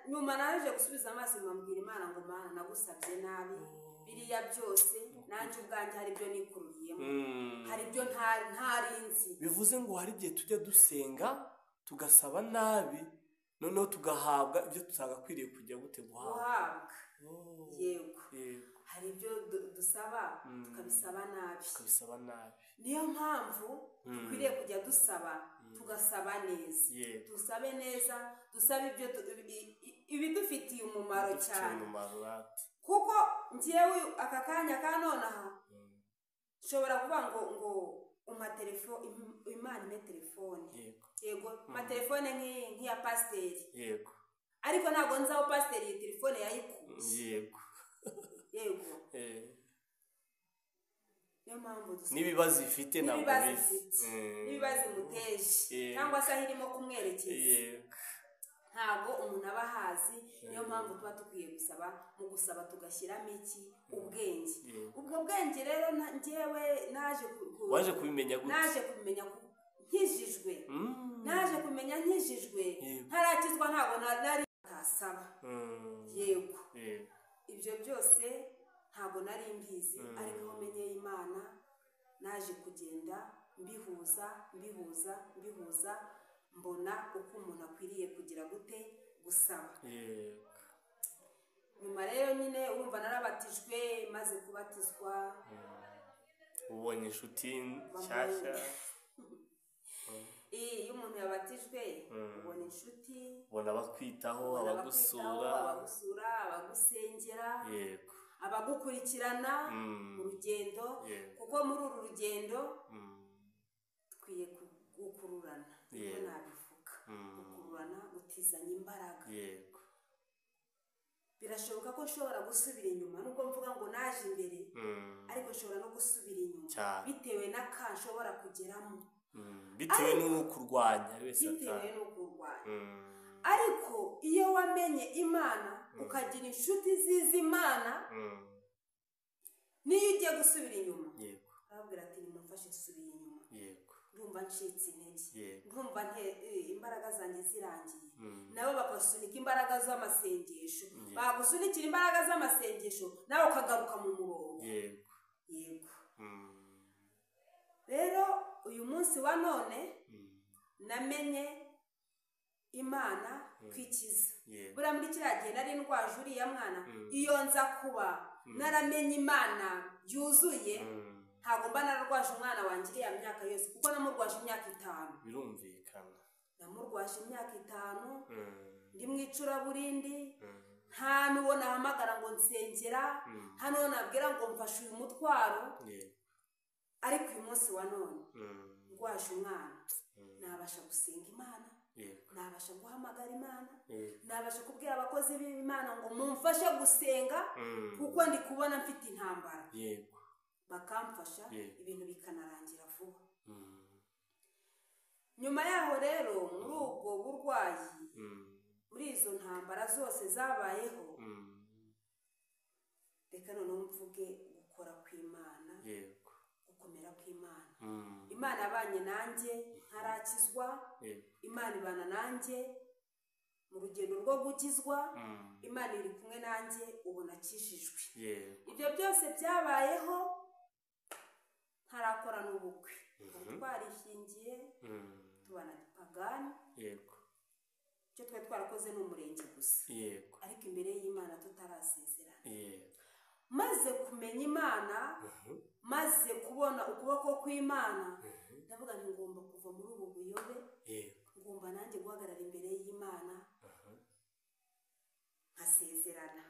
[SPEAKER 2] Nyuma naje gusubiza amaso inyuma, mbwira Imana ngo Mana, nagusabye nabi, biriya byose nanjye ubwanjye hari ibyo nikururiyemo, hari ibyo ntari nzi.
[SPEAKER 1] Bivuze ngo hari igihe tujya dusenga tugasaba nabi, noneho tugahabwa ibyo tutagakwiriye kujya gute guhabwa.
[SPEAKER 2] Guhabwa.
[SPEAKER 1] Oh,
[SPEAKER 2] Yego.
[SPEAKER 1] Yego.
[SPEAKER 2] Hari ibyo dusaba tukabisaba nabi.
[SPEAKER 1] Tukabisaba nabi.
[SPEAKER 2] Niyo mpamvu dukwiriye kujya dusaba, tugasaba neza.
[SPEAKER 1] Yego.
[SPEAKER 2] Dusabe neza, dusabe ibyo ibidufitiye umumaro
[SPEAKER 1] Bidufitiye
[SPEAKER 2] cyane.
[SPEAKER 1] umumaro rati.
[SPEAKER 2] Kuko njyewe aka kanya ka nonaha nshobora kuvuga ngo umpa telefone, Imana impe telefone.
[SPEAKER 1] Yego.
[SPEAKER 2] Yego, umpa telefone nk'iya pasiteri,
[SPEAKER 1] Yego.
[SPEAKER 2] ariko ntabwo nzi aho pasiteri iyi telefone yayikuye.
[SPEAKER 1] Yego.
[SPEAKER 2] Yego. Niyo mpamvu dusaba.
[SPEAKER 1] N'ibibazo ifite ntabwo
[SPEAKER 2] N'ibibazo
[SPEAKER 1] bizi.
[SPEAKER 2] ifite, n'ibibazo imuteje,
[SPEAKER 1] Yego.
[SPEAKER 2] cyangwa se aho irimo kumwerekeza,
[SPEAKER 1] Yego.
[SPEAKER 2] ntabwo umuntu aba ahazi. Niyo mpamvu tuba dukwiye gusaba, mu gusaba tugashyiramo iki? Ubwenge.
[SPEAKER 1] Yego.
[SPEAKER 2] Ubwo bwenge rero njyewe naje
[SPEAKER 1] Waje kubimenya gute?
[SPEAKER 2] Naje kubimenya Nkijijwe. Naje kumenya nkijijwe, ntarakizwa ntabwo nari ntasaba. Yego. Ibyo byose ntabwo nari mbizi, ariko aho menyeye Imana naje kugenda mbihuza mbihuza mbihuza, mbona uko umuntu akwiriye kugira gute gusaba. Nyuma rero nyine urumva narabatijwe, maze kubatizwa
[SPEAKER 1] ubonye inshuti nshyashya.
[SPEAKER 2] Iyo umuntu yabatijwe ubona inshuti,
[SPEAKER 1] ubona abakwitaho, abagusura,
[SPEAKER 2] abagusengera, abagukurikirana mu rugendo, kuko muri uru rugendo dukwiye gukururana, niko nabivuga, gukururana, gutizanya imbaraga. Birashoboka ko nshobora gusubira inyuma, nubwo mvuga ngo naje imbere, ariko nshobora no gusubira inyuma bitewe n'aka nshobora kugeramo,
[SPEAKER 1] bitewe n'ukurwanya,
[SPEAKER 2] bitewe n'ukurwanya. Ariko iyo wamenye Imana ukagira inshuti zizi Imana, niyo ugiye gusubira inyuma arababwira ati nimumfashe nsubire inyuma, ndumva ncitse intege, ndumva imbaraga zanjye zirangiye. Nabo bakasunika imbaraga z'amasengesho, bagusunikira imbaraga z'amasengesho nawe ukagaruka mu murongo. Yego. Rero uyu munsi wa none namenye Imana kwikiza. Buriya muri kiriya gihe nari ndwaje uriya mwana, iyo nza kuba naramenye Imana yuzuye, ntabwo mba nararwaje umwana wanjye iriya myaka yose, kuko namurwaje imyaka 5.
[SPEAKER 1] Birumvikana.
[SPEAKER 2] Namurwaje imyaka 5 ndi mu icuraburindi, nta n'uwo nahamagara ngo nsengera, nta n'uwo nabwira ngo mfashe uyu mutwaro. Ariko uyu munsi wa none ndwaje umwana, nabasha gusenga Imana, nabasha guhamagara Imana, nabasha kubwira abakozi b'Imana ngo mumfashe gusenga, kuko ndi kubona mfite intambara. Bakamfasha, ibintu bikanarangira vuba. Nyuma yaho rero muri ubwo burwayi, muri izo ntambara zose zabayeho, reka noneho mvuge gukora kw'Imana, gukomera kw'Imana. Imana abanye nanjye ntarakizwa, Imana ibana nanjye mu rugendo rwo gukizwa, Imana iri kumwe nanjye ubu nakijijwe. Ibyo byose byabayeho ntarakora n'ubukwe, twarishingiye tubana gipagani. Icyo twari twarakoze ni umurenge gusa, ariko imbere y'Imana tutarasezerana. Maze kumenya Imana, maze kubona ukuboko kw'Imana, ndavuga nti ngomba kuva muri ubu buyobe, ngomba nanjye guhagarara imbere y'Imana nkasezerana.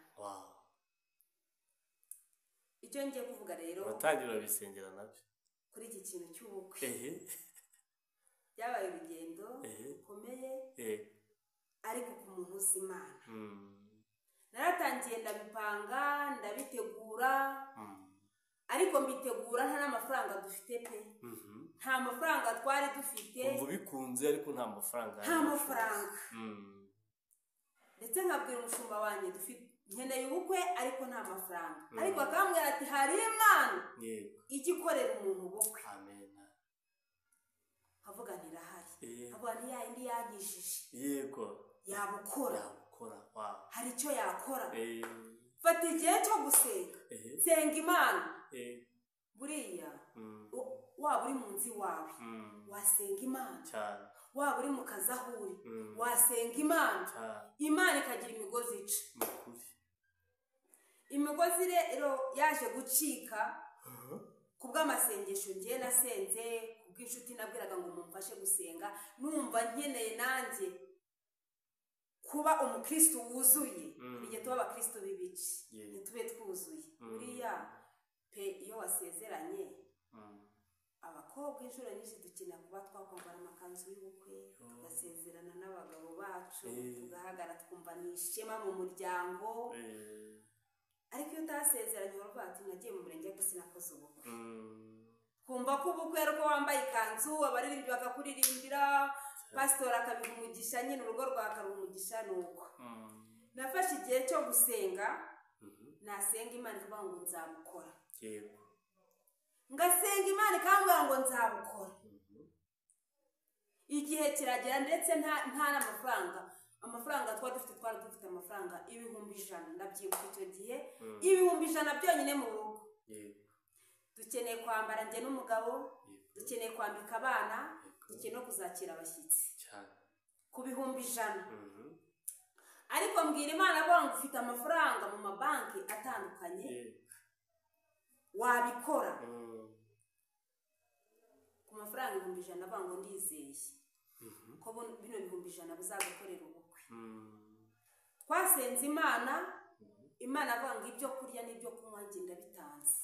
[SPEAKER 2] Icyo ngiye kuvuga rero,
[SPEAKER 1] uratangira bisengera nabyo
[SPEAKER 2] kuri iki kintu cy'ubukwe, byabaye urugendo rukomeye, ariko ku muntu uzi Imana. Naratangiye ndabipanga, ndabitegura, ariko mbitegura nta n'amafaranga dufite pe. Nta mafaranga twari dufite.
[SPEAKER 1] Umva bikunze ariko nta mafaranga.
[SPEAKER 2] Nta mafaranga. Ndetse nkabwira umushumba wanjye dufite nkeneye ubukwe ariko nta mafaranga. Ariko akambwira ati hari Imana ijya ikorera umuntu ubukwe.
[SPEAKER 1] Amen.
[SPEAKER 2] Nkavuga nti irahari. Nkavuga nti ya indi yankijije.
[SPEAKER 1] Yego.
[SPEAKER 2] Yabukora.
[SPEAKER 1] Wow.
[SPEAKER 2] Hari icyo yakora. Fata igihe cyo gusenga. Senga Imana. Buriya waba uri mu nzu iwawe, wasenga Imana. Waba uri mu kazi aho uri, wasenga Imana. Imana ikagira imigozi ica. Imigozi rero yaje gucika kubw'amasengesho ngiye nasenze, kubw'inshuti nabwiraga ngo mumfashe gusenga, numva nkeneye nanjye kuba umukristo wuzuye. Igihe tuba abakristo b'ibice ntitube twuzuye. Buriya pe iyo wasezeranye, abakobwa inshuro nyinshi dukenera kuba twakwambara amakanzu y'ubukwe, tugasezerana n'abagabo bacu, tugahagara twumva ni ishema mu muryango. Ariko iyo utasezeranye uravuga ati nagiye mu murenge ariko sinakoze ubukwe. Kumva ko ubukwe ari uko wambaye ikanzu, abaririmbyi bakakuririmbira, pasitori akabiha umugisha, nyine urugo rwakaruha umugisha. Ni uko nafashe igihe cyo gusenga, nasenga Imana ikavuga ngo nzabukora. Ngasenga Imana ikambwira ngo nzabukora. Igihe kiragera ndetse nta n'amafaranga, amafaranga twari dufite amafaranga 100,000, ndabyibuka icyo gihe 100,000 byonyine mu rugo. Dukeneye kwambara njye n'umugabo, dukeneye kwambika abana, dukeneye no kuzakira abashyitsi ku 100,000. Ariko mbwira Imana avuga ngo ufite amafaranga mu mabanki atandukanye, wabikora. Ku mafaranga 100,000 avuga ngo ndizeye ko bino 100,000 bizagukorera ubukwe. Twasenze Imana, Imana avuga ngo ibyo kurya n'ibyo kunywa njye ndabitanze.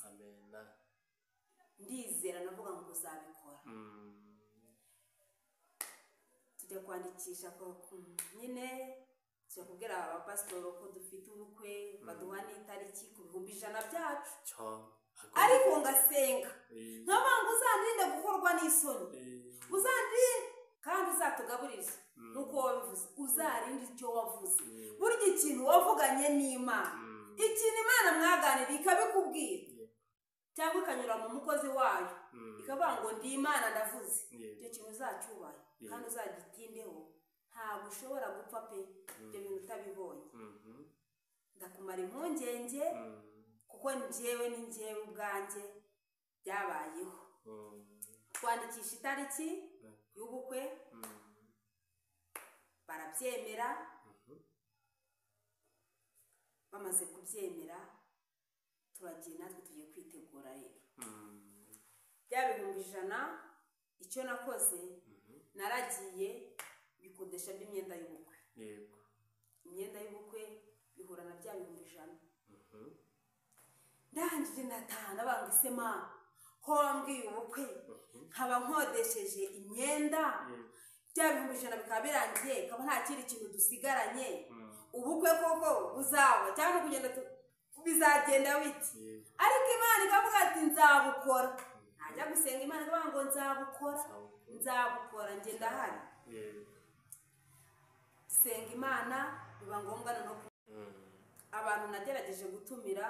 [SPEAKER 2] Ndizera navuga ngo uzabikora. Tujya kwandikisha nyine, tujya kubwira abapasitori ko dufite ubukwe, baduha n'itariki ku 100,000 byacu. Ariko ngasenga nkavuga ngo uzandinde gukorwa n'isoni, uzandinde kandi uzatugaburire nk'uko wabivuze, uzarinde icyo wavuze. Burya ikintu wavuganye n'Imana, ikintu Imana mwaganiriye ikabikubwira cyangwa ikanyura mu mukozi wayo ikavuga ngo ndi Imana ndavuze, icyo kintu uzacyubahe kandi uzagitindeho, ntabwo ushobora gupfa pe ibyo bintu utabibonye. Ndakumara impungenge kuko njyewe ni njyewe ubwanjye byabayeho. Twandikisha itariki y'ubukwe, barabyemera. Bamaze kubyemera turagiye natwe tugiye kwitegura rero. Bya 100,000 icyo nakoze, naragiye bikodesha by'imyenda y'ubukwe. Imyenda y'ubukwe bihura na bya 100,000. Ndangije ndataha ndabanga isema ko wambwiye ubukwe nkaba nkodesheje imyenda, bya 100,000 bikaba birangiye, kaba nta kindi kintu dusigaranye, ubukwe koko buzaba cyangwa kugenda bizagenda biti. Ariko Imana ikavuga ati nzabukora. Najya gusenga Imana ikavuga ngo nzabukora, nzabukora, njye ndahari. Senga Imana biba ngombwa no abantu nagerageje gutumira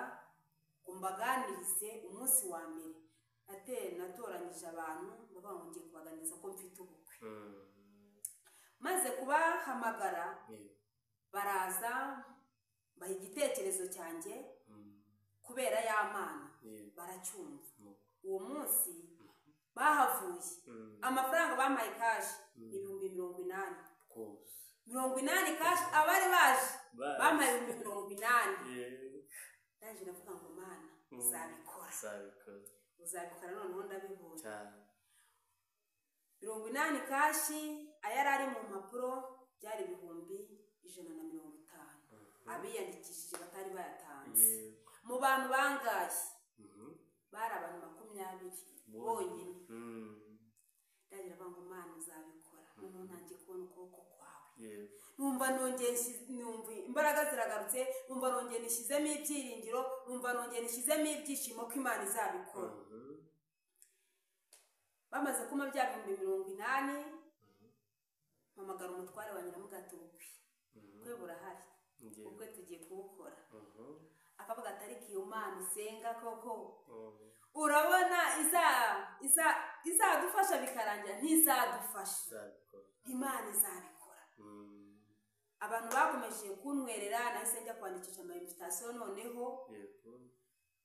[SPEAKER 2] ngo mbaganirize umunsi wa mbere. Natoranyije abantu bavuga ngo ngiye kubaganiriza ko mfite ubukwe. Maze kubahamagara baraza baha igitekerezo cyanjye kubera ya Mana, baracyumva. Uwo munsi bahavuye amafaranga bampaye kashi 80,000. 80 kashi abari baje bampaye 80,000. Ndaje ndavuga ngo Mana uzabikora, uzabikora, noneho ndabibonye. 80 kashi ayari ari mu mpapuro byari 150,000 abiyandikishije batari bayatanze. Mu bantu bangaye bari abantu 20 bonyine. Ndagira ngo Mana uzabikora, noneho nanjye kubona ukuboko kwawe. Numva nongeye numva imbaraga ziragarutse, numva nongeye nishyizemo ibyiringiro, numva nongeye nishyizemo ibyishimo ko Imana izabikora. Bamaze kuma bya 80,000, mpamagara umutware wa Nyiramugati, ubukwe ubukwe burahari, ubukwe tugiye kuwukora. Akavuga ati ariko iyo Mana usenga koko urabona izadufasha bikarangira? Ntizadufasha, Imana izabikora. Abantu bakomeje kuntwerera, nahise njya kwandikisha ama invitation, noneho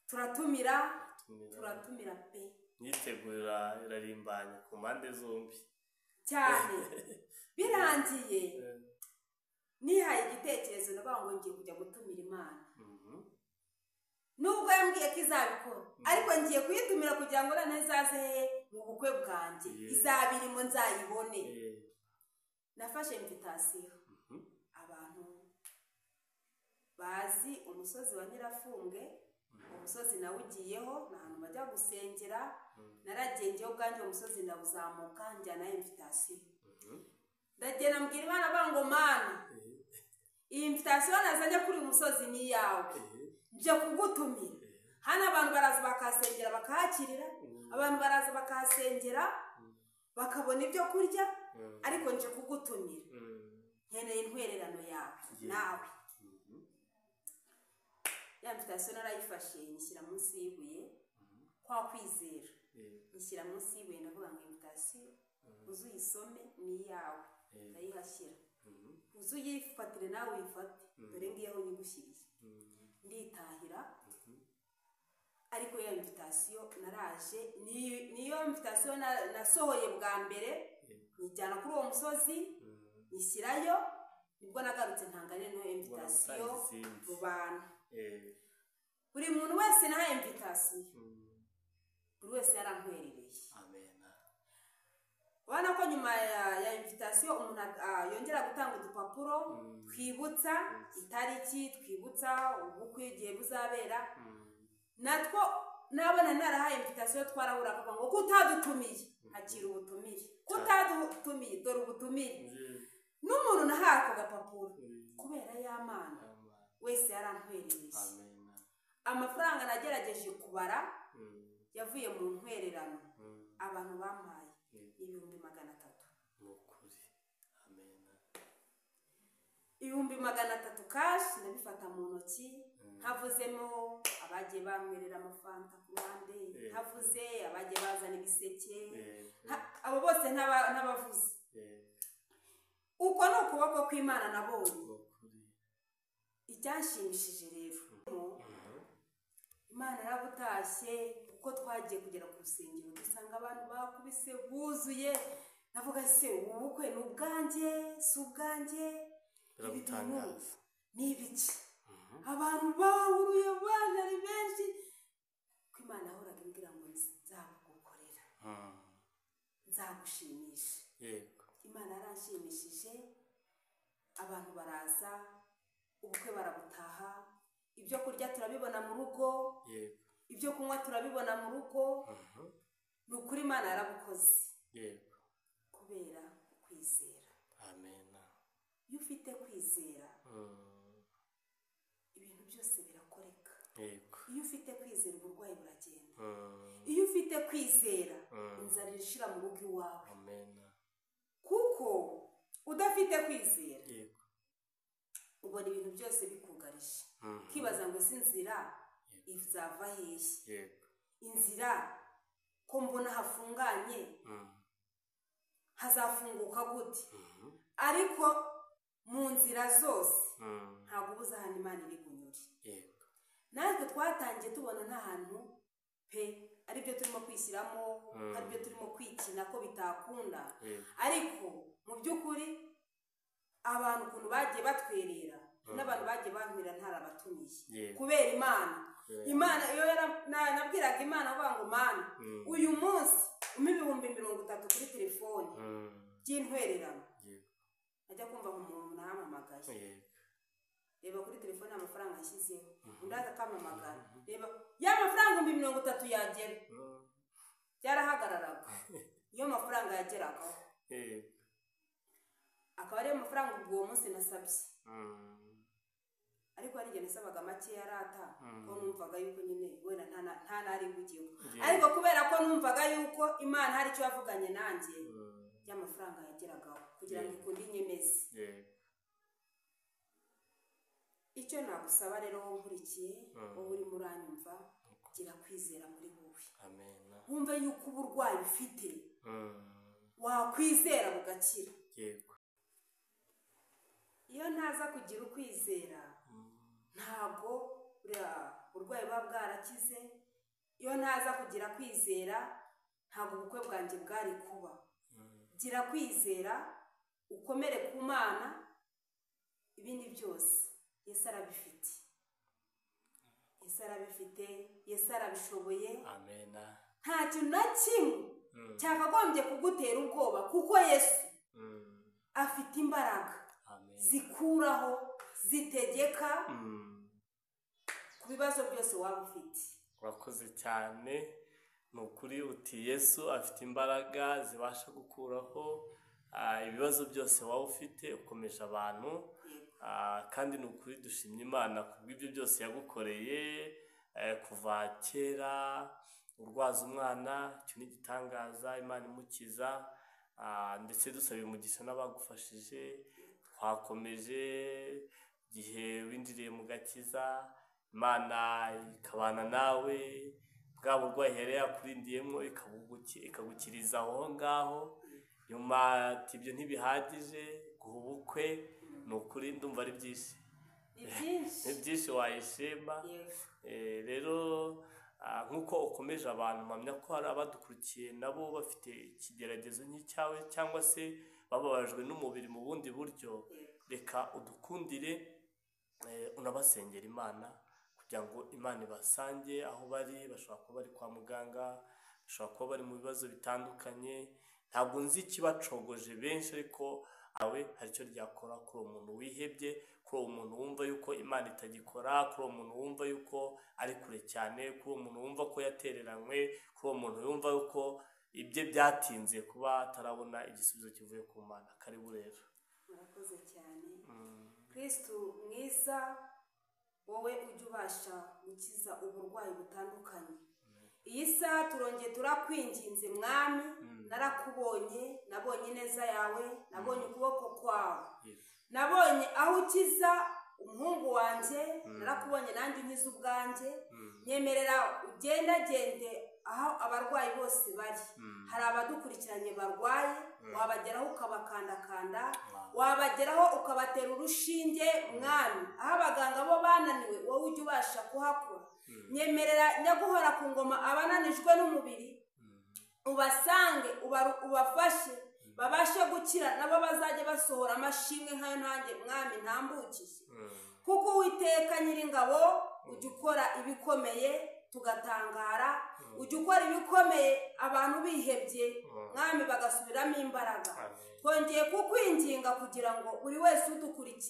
[SPEAKER 2] turatumira pe.
[SPEAKER 1] Myitegura irarimbanye ku mpande zombi
[SPEAKER 2] cyane. Birangiye nihaye igitekerezo ndavuga ngo ngiye kujya gutumira Imana. Nubwo yambwiye ko izabikora, ariko ngiye kuyitumira kugira ngo noneho izaze mu bukwe bwanjye, izabirimo nzayibone. Nafashe invitation, abantu bazi umusozi wa Nyirafunge, umusozi nawugiyeho, ni ahantu bajya gusengera. Naragiye njyewe ubwanjye umusozi ndawuzamuka njyana invitation. Ndagenda mbwira Imana avuga ngo Mana, iyi invitation nazanye kuri uyu musozi ni iyawe, nje kugutumira. Hano abantu baraza bakahasengera bakahakirira, abantu baraza bakahasengera bakabona ibyo kurya, ariko nje kugutumira, nkeneye intwererano yawe nawe. Ya invitation narayifashe nyishyira munsi y'ibuye kwa kwizera, nyishyira munsi y'ibuye ndavuga ngo invitation Uze uyisome, ni iyawe, ndayihashyira, uze uyifatire nawe uyifate, dore ngiyo aho nyigushyiriye. Nditahira. Ariko ya invitation naraje, niyo invitation nasohoye bwa mbere, nyijyana kuri uwo musozi, nyishyirayo. Nibwo nagarutse ntanga rero invitation
[SPEAKER 1] Ubona gutanga
[SPEAKER 2] mu bantu.
[SPEAKER 1] Izindi.
[SPEAKER 2] Buri muntu wese nahaye invitation, buri wese yarantwerereye.
[SPEAKER 1] Amena.
[SPEAKER 2] Ubona ko nyuma ya invitation umuntu yongera gutanga udupapuro twibutsa itariki, twibutsa ubukwe igihe buzabera. Natwo nabona narahaye invitation, twarahura akavuga ngo kutadutumiye, hakira ubutumire, kutadutumiye, dore ubutumire. N'umuntu nahaye ako gapapuro, kubera ya Mana, wese yarantwerereye.
[SPEAKER 1] Amena.
[SPEAKER 2] Amafaranga nagerageje kubara yavuye mu ntwererano abantu bampaye, 300,000.
[SPEAKER 1] Ni ukuri, amena.
[SPEAKER 2] 300,000 cash, ndabifata mu ntoki, ntavuzemo abagiye banywerera amafanta ku ruhande, ntavuze abagiye bazana ibiseke, abo bose ntabavuze. Uko ni ukuboko kw'Imana nabonye.
[SPEAKER 1] Ni ukuri.
[SPEAKER 2] Icyanshimishije rero, Imana yarabutashye, kuko twagiye kugera ku rusengero dusanga abantu bakubise buzuye. Navuga se, ubu bukwe ni ubwanjye, si ubwanjye? Ibi bintu
[SPEAKER 1] Biragutangaza.
[SPEAKER 2] ni ibiki? Abantu bahuruye, baje ari benshi, ko Imana yahoraga imbwira ngo nzagukorera, nzagushimisha. Imana yaranshimishije, abantu baraza, ubukwe barabutaha, ibyo kurya turabibona mu rugo, ibyo kunywa turabibona mu rugo. Ni ukuri, Imana yarabukoze kubera kwizera.
[SPEAKER 1] Amena.
[SPEAKER 2] Iyo ufite kwizera, ibintu byose birakoreka. Iyo ufite kwizera, uburwayi buragenda. Iyo ufite kwizera, inzara irishira mu rugo iwawe.
[SPEAKER 1] Amena.
[SPEAKER 2] Kuko udafite kwizera, ubona ibintu byose bikugarije, ukibaza ngo ese inzira izava hehe? Inzira ko mbona hafunganye, hazafunguka gute? Ariko mu nzira zose, ntabwo ubuze ahantu Imana iri bunyure. Natwe twatangiye tubona nta hantu pe, aribyo turimo kwishyiramo, aribyo turimo kwikina ko bitakunda. Ariko mu by'ukuri abantu ukuntu bagiye batwerera, n'abantu bagiye bantwera ntarabatumiye, kubera Imana. Imana iyo nabwiraga Imana avuga ngo: "Mana, uyu munsi umpe 30,000 kuri telefone by'intwererano." Ajya kumva ngo umuntu nahamamagaye, reba kuri telefone amafaranga yashyizeho, undi aza akampamagara, reba ya mafaranga 30,000 yagera, byarahagararaga iyo mafaranga yageragaho, akaba ariyo mafaranga ubwo uwo munsi nasabye. Ariko hari igihe nasabaga make yarata, ko numvaga yuko nyine wenda nta nari bugeho. Ariko kubera ko numvaga yuko Imana hari icyo yavuganye nanjye, y'amafaranga yageragaho kugira ngo ikunde inyemeze. Icyo nagusaba rero, wowe nkurikiye, wowe urimo uranyumva, gira kwizera muri wowe.
[SPEAKER 1] Amena.
[SPEAKER 2] Wumve yuko uburwayi ufite wakwizera bugakira. Iyo ntaza kugira ukwizera, ntabwo buriya burwayi buba bwarakize. Iyo ntaza kugira kwizera, ntabwo ubukwe bwanjye bwari kuba. Gira kwizera, ukomere ku Mana, ibindi byose Yesu arabifite, Yesu arabifite, Yesu arabishoboye.
[SPEAKER 1] Amena.
[SPEAKER 2] Nta kintu na kimwe cyakagombye kugutera ubwoba, kuko Yesu afite imbaraga
[SPEAKER 1] Amen.
[SPEAKER 2] zikuraho, zitegeka ku bibazo byose waba ufite.
[SPEAKER 1] Urakoze cyane, ni ukuri uti Yesu afite imbaraga zibasha gukuraho ibibazo byose waba ufite. Ukomeje abantu. Kandi ni ukuri dushimye Imana kubw'ibyo byose yagukoreye, kuva kera urwaza umwana, icyo ni igitangaza, Imana imukiza, ndetse dusaba umugisha n'abagufashije. Twakomeje igihe winjiriye mu gakiza, Imana ikabana nawe, bwa burwayi yari yakurindiyemo ikagukiriza aho ngaho. Nyuma ati ibyo ntibihagije, guha ubukwe. Ni ukuri ndumva ari byinshi.
[SPEAKER 2] Ni byinshi.
[SPEAKER 1] Ni byinshi wayishima.
[SPEAKER 2] Yego.
[SPEAKER 1] Rero nk'uko ukomeje abantu, mpamya ko hari abadukurikiye nabo bafite ikigeragezo nk'icyawe cyangwa se bababajwe n'umubiri mu bundi buryo.
[SPEAKER 2] Yego.
[SPEAKER 1] Reka udukundire, unabasengera Imana kugira ngo Imana ibasange aho bari. Bashobora kuba bari kwa muganga, bashobora kuba bari mu bibazo bitandukanye, ntabwo nzi ikibacogoje benshi, ariko awe hari icyo ryakora kuri uwo muntu wihebye, kuri uwo muntu wumva yuko Imana itagikora, kuri uwo muntu wumva yuko ari kure cyane, kuri uwo muntu wumva ko yatereranywe, kuri uwo muntu wumva yuko ibye byatinze kuba atarabona igisubizo kivuye ku Mana. Karibu rero.
[SPEAKER 2] Murakoze cyane. Kristu mwiza, wowe ujya ubasha gukiza uburwayi butandukanye, iyi saha turongeye turakwinginze Mwami. Narakubonye, nabonye ineza yawe, nabonye ukuboko kwawe, nabonye aho ukiza umuhungu wanjye, narakubonye nanjye unkiza ubwanjye. Nyemerera ugendagende aho abarwayi bose bari. Hari abadukurikiranye barwaye, wabageraho ukabakandakanda, wabageraho ukabatera urushinge Mwami. Aho abaganga bo bananiwe, wowe ujya ubasha kuhakora. Nyemerera nyaguhora ku ngoma, abananijwe n'umubiri ubasange, ubafashe babashe gukira, nabo bazajya basohora amashimwe nk'ayo ntange Mwami ntambukije. Kuko Uwiteka Nyiringabo ujya ukora ibikomeye tugatangara, ujya ukora ibikomeye abantu bihebye Mwami bagasubiramo imbaraga. Twongeye kukwinginga kugira ngo buri wese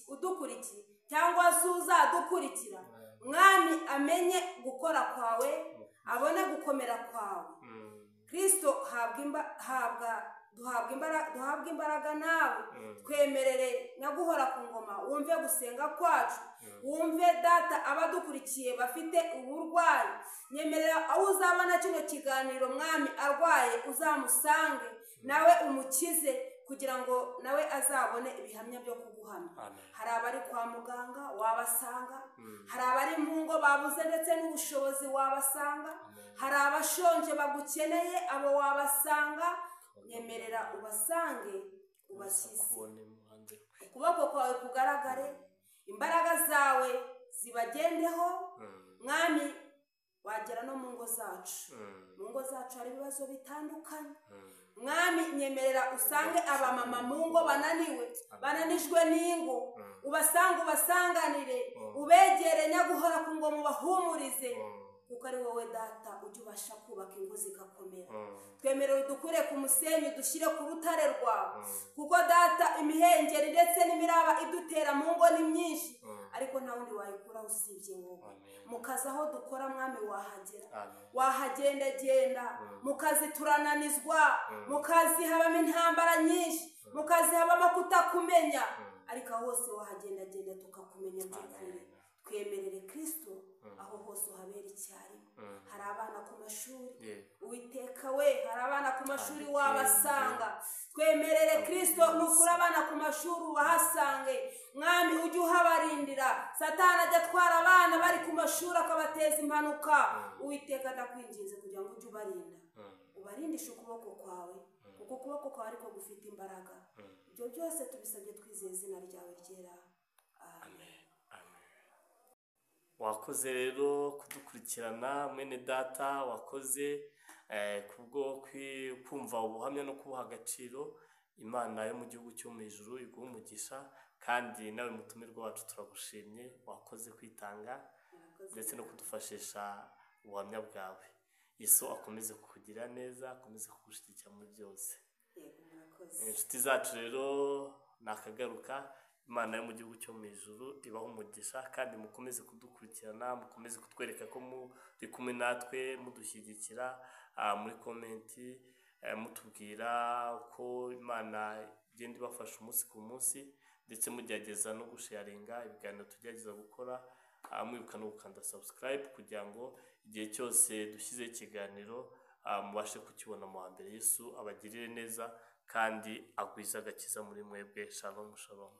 [SPEAKER 2] udukurikiye cyangwa se uzadukurikira Mwami amenye gukora kwawe, abone gukomera kwawe. Kristo, duhabwa imbaraga nawe. Twemerere nyaguhora ku ngoma, wumve gusenga kwacu, wumve Data abadukurikiye bafite uburwayi. Nyemerera aho uzabona kino kiganiro Mwami arwaye, uzamusange nawe umukize, kugira ngo nawe azabone ibihamya byo kuguhamya.
[SPEAKER 1] Amen.
[SPEAKER 2] Hari abari kwa muganga wabasanga, hari abari mu ngo babuze ndetse n'ubushobozi wabasanga, hari abashonje bagukeneye, abo wabasanga. Nyemerera ubasange, ubakize.
[SPEAKER 1] Kubona iruhande rwe.
[SPEAKER 2] Ukuboko kwawe kugaragare, imbaraga zawe zibagendeho. Mwami, wagera no mu ngo zacu. Mu ngo zacu hari ibibazo bitandukanye. Mwami, nyemerera usange abamama mu ngo bananiwe, bananijwe n'ingo, ubasange, ubasanganire, ubegere nyaguhora ku ngoma, ubahumurize, kuko ari wowe Data ujya ubasha kubaka ingo zigakomera. Twemerewe udukure ku musenyi, dushyire ku rutare rwawe, kuko Data imihengeri ndetse n'imiraba idutera mu ngo ni myinshi, ariko nta wundi wayikuraho usibye wowe.
[SPEAKER 1] Amen.
[SPEAKER 2] Mu kazi aho dukora Mwami wahagera,
[SPEAKER 1] Amen.
[SPEAKER 2] wahagendagenda. Mu kazi turananizwa, mu kazi habamo intambara nyinshi, mu kazi habamo kutakumenya, ariko aho hose wahagendagenda tukakumenya by'ukuri.
[SPEAKER 1] Amen.
[SPEAKER 2] Twemerere Kristo, aho hose uhabera icyarimwe. Hari abana ku mashuri, Uwiteka we, hari abana ku mashuri
[SPEAKER 1] Amen.
[SPEAKER 2] wabasanga. Twemerere Kristo, nukuri abana ku mashuri ubahasange Mwami, ujye uhabarindira. Satani ajya atwara abana bari ku mashuri akabateza impanuka. Uwiteka, ndakwinginze kugira ngo ujye ubarinda, ubarindishe ukuboko kwawe, kuko ukuboko kwawe ariko gufite imbaraga. Ibyo byose tubisabye twizeye izina ryawe ryera. Amen.
[SPEAKER 1] Amen. Wakoze rero kudukurikirana mwene data, wakoze kubwo kumva ubuhamya no kubuha agaciro. Imana yo mu gihugu cyo mu ijuru iguhe umugisha, kandi nawe mutumirwa wacu turagushimye, wakoze kwitanga
[SPEAKER 2] Murakoze.
[SPEAKER 1] ndetse no kudufashisha ubuhamya bwawe. Yesu akomeze kukugira neza, akomeze kugushyigikira muri byose.
[SPEAKER 2] Yego, murakoze.
[SPEAKER 1] Inshuti zacu rero nakagaruka. Imana yo mu gihugu cyo mu ijuru ibahe umugisha, kandi mukomeze kudukurikirana, mukomeze kutwereka ko muri kumwe natwe, mudushyigikira muri comment, mutubwira uko Imana igenda ibafasha umunsi ku munsi, ndetse mugerageza no gusharinga ibiganiro tugerageza gukora, mwibuka no gukanda subscribe kugira ngo igihe cyose dushyizeho ikiganiro mubashe kukibona mu wa mbere. Yesu abagirire neza kandi agwize agakiza muri mwebwe. Shalom, shalom.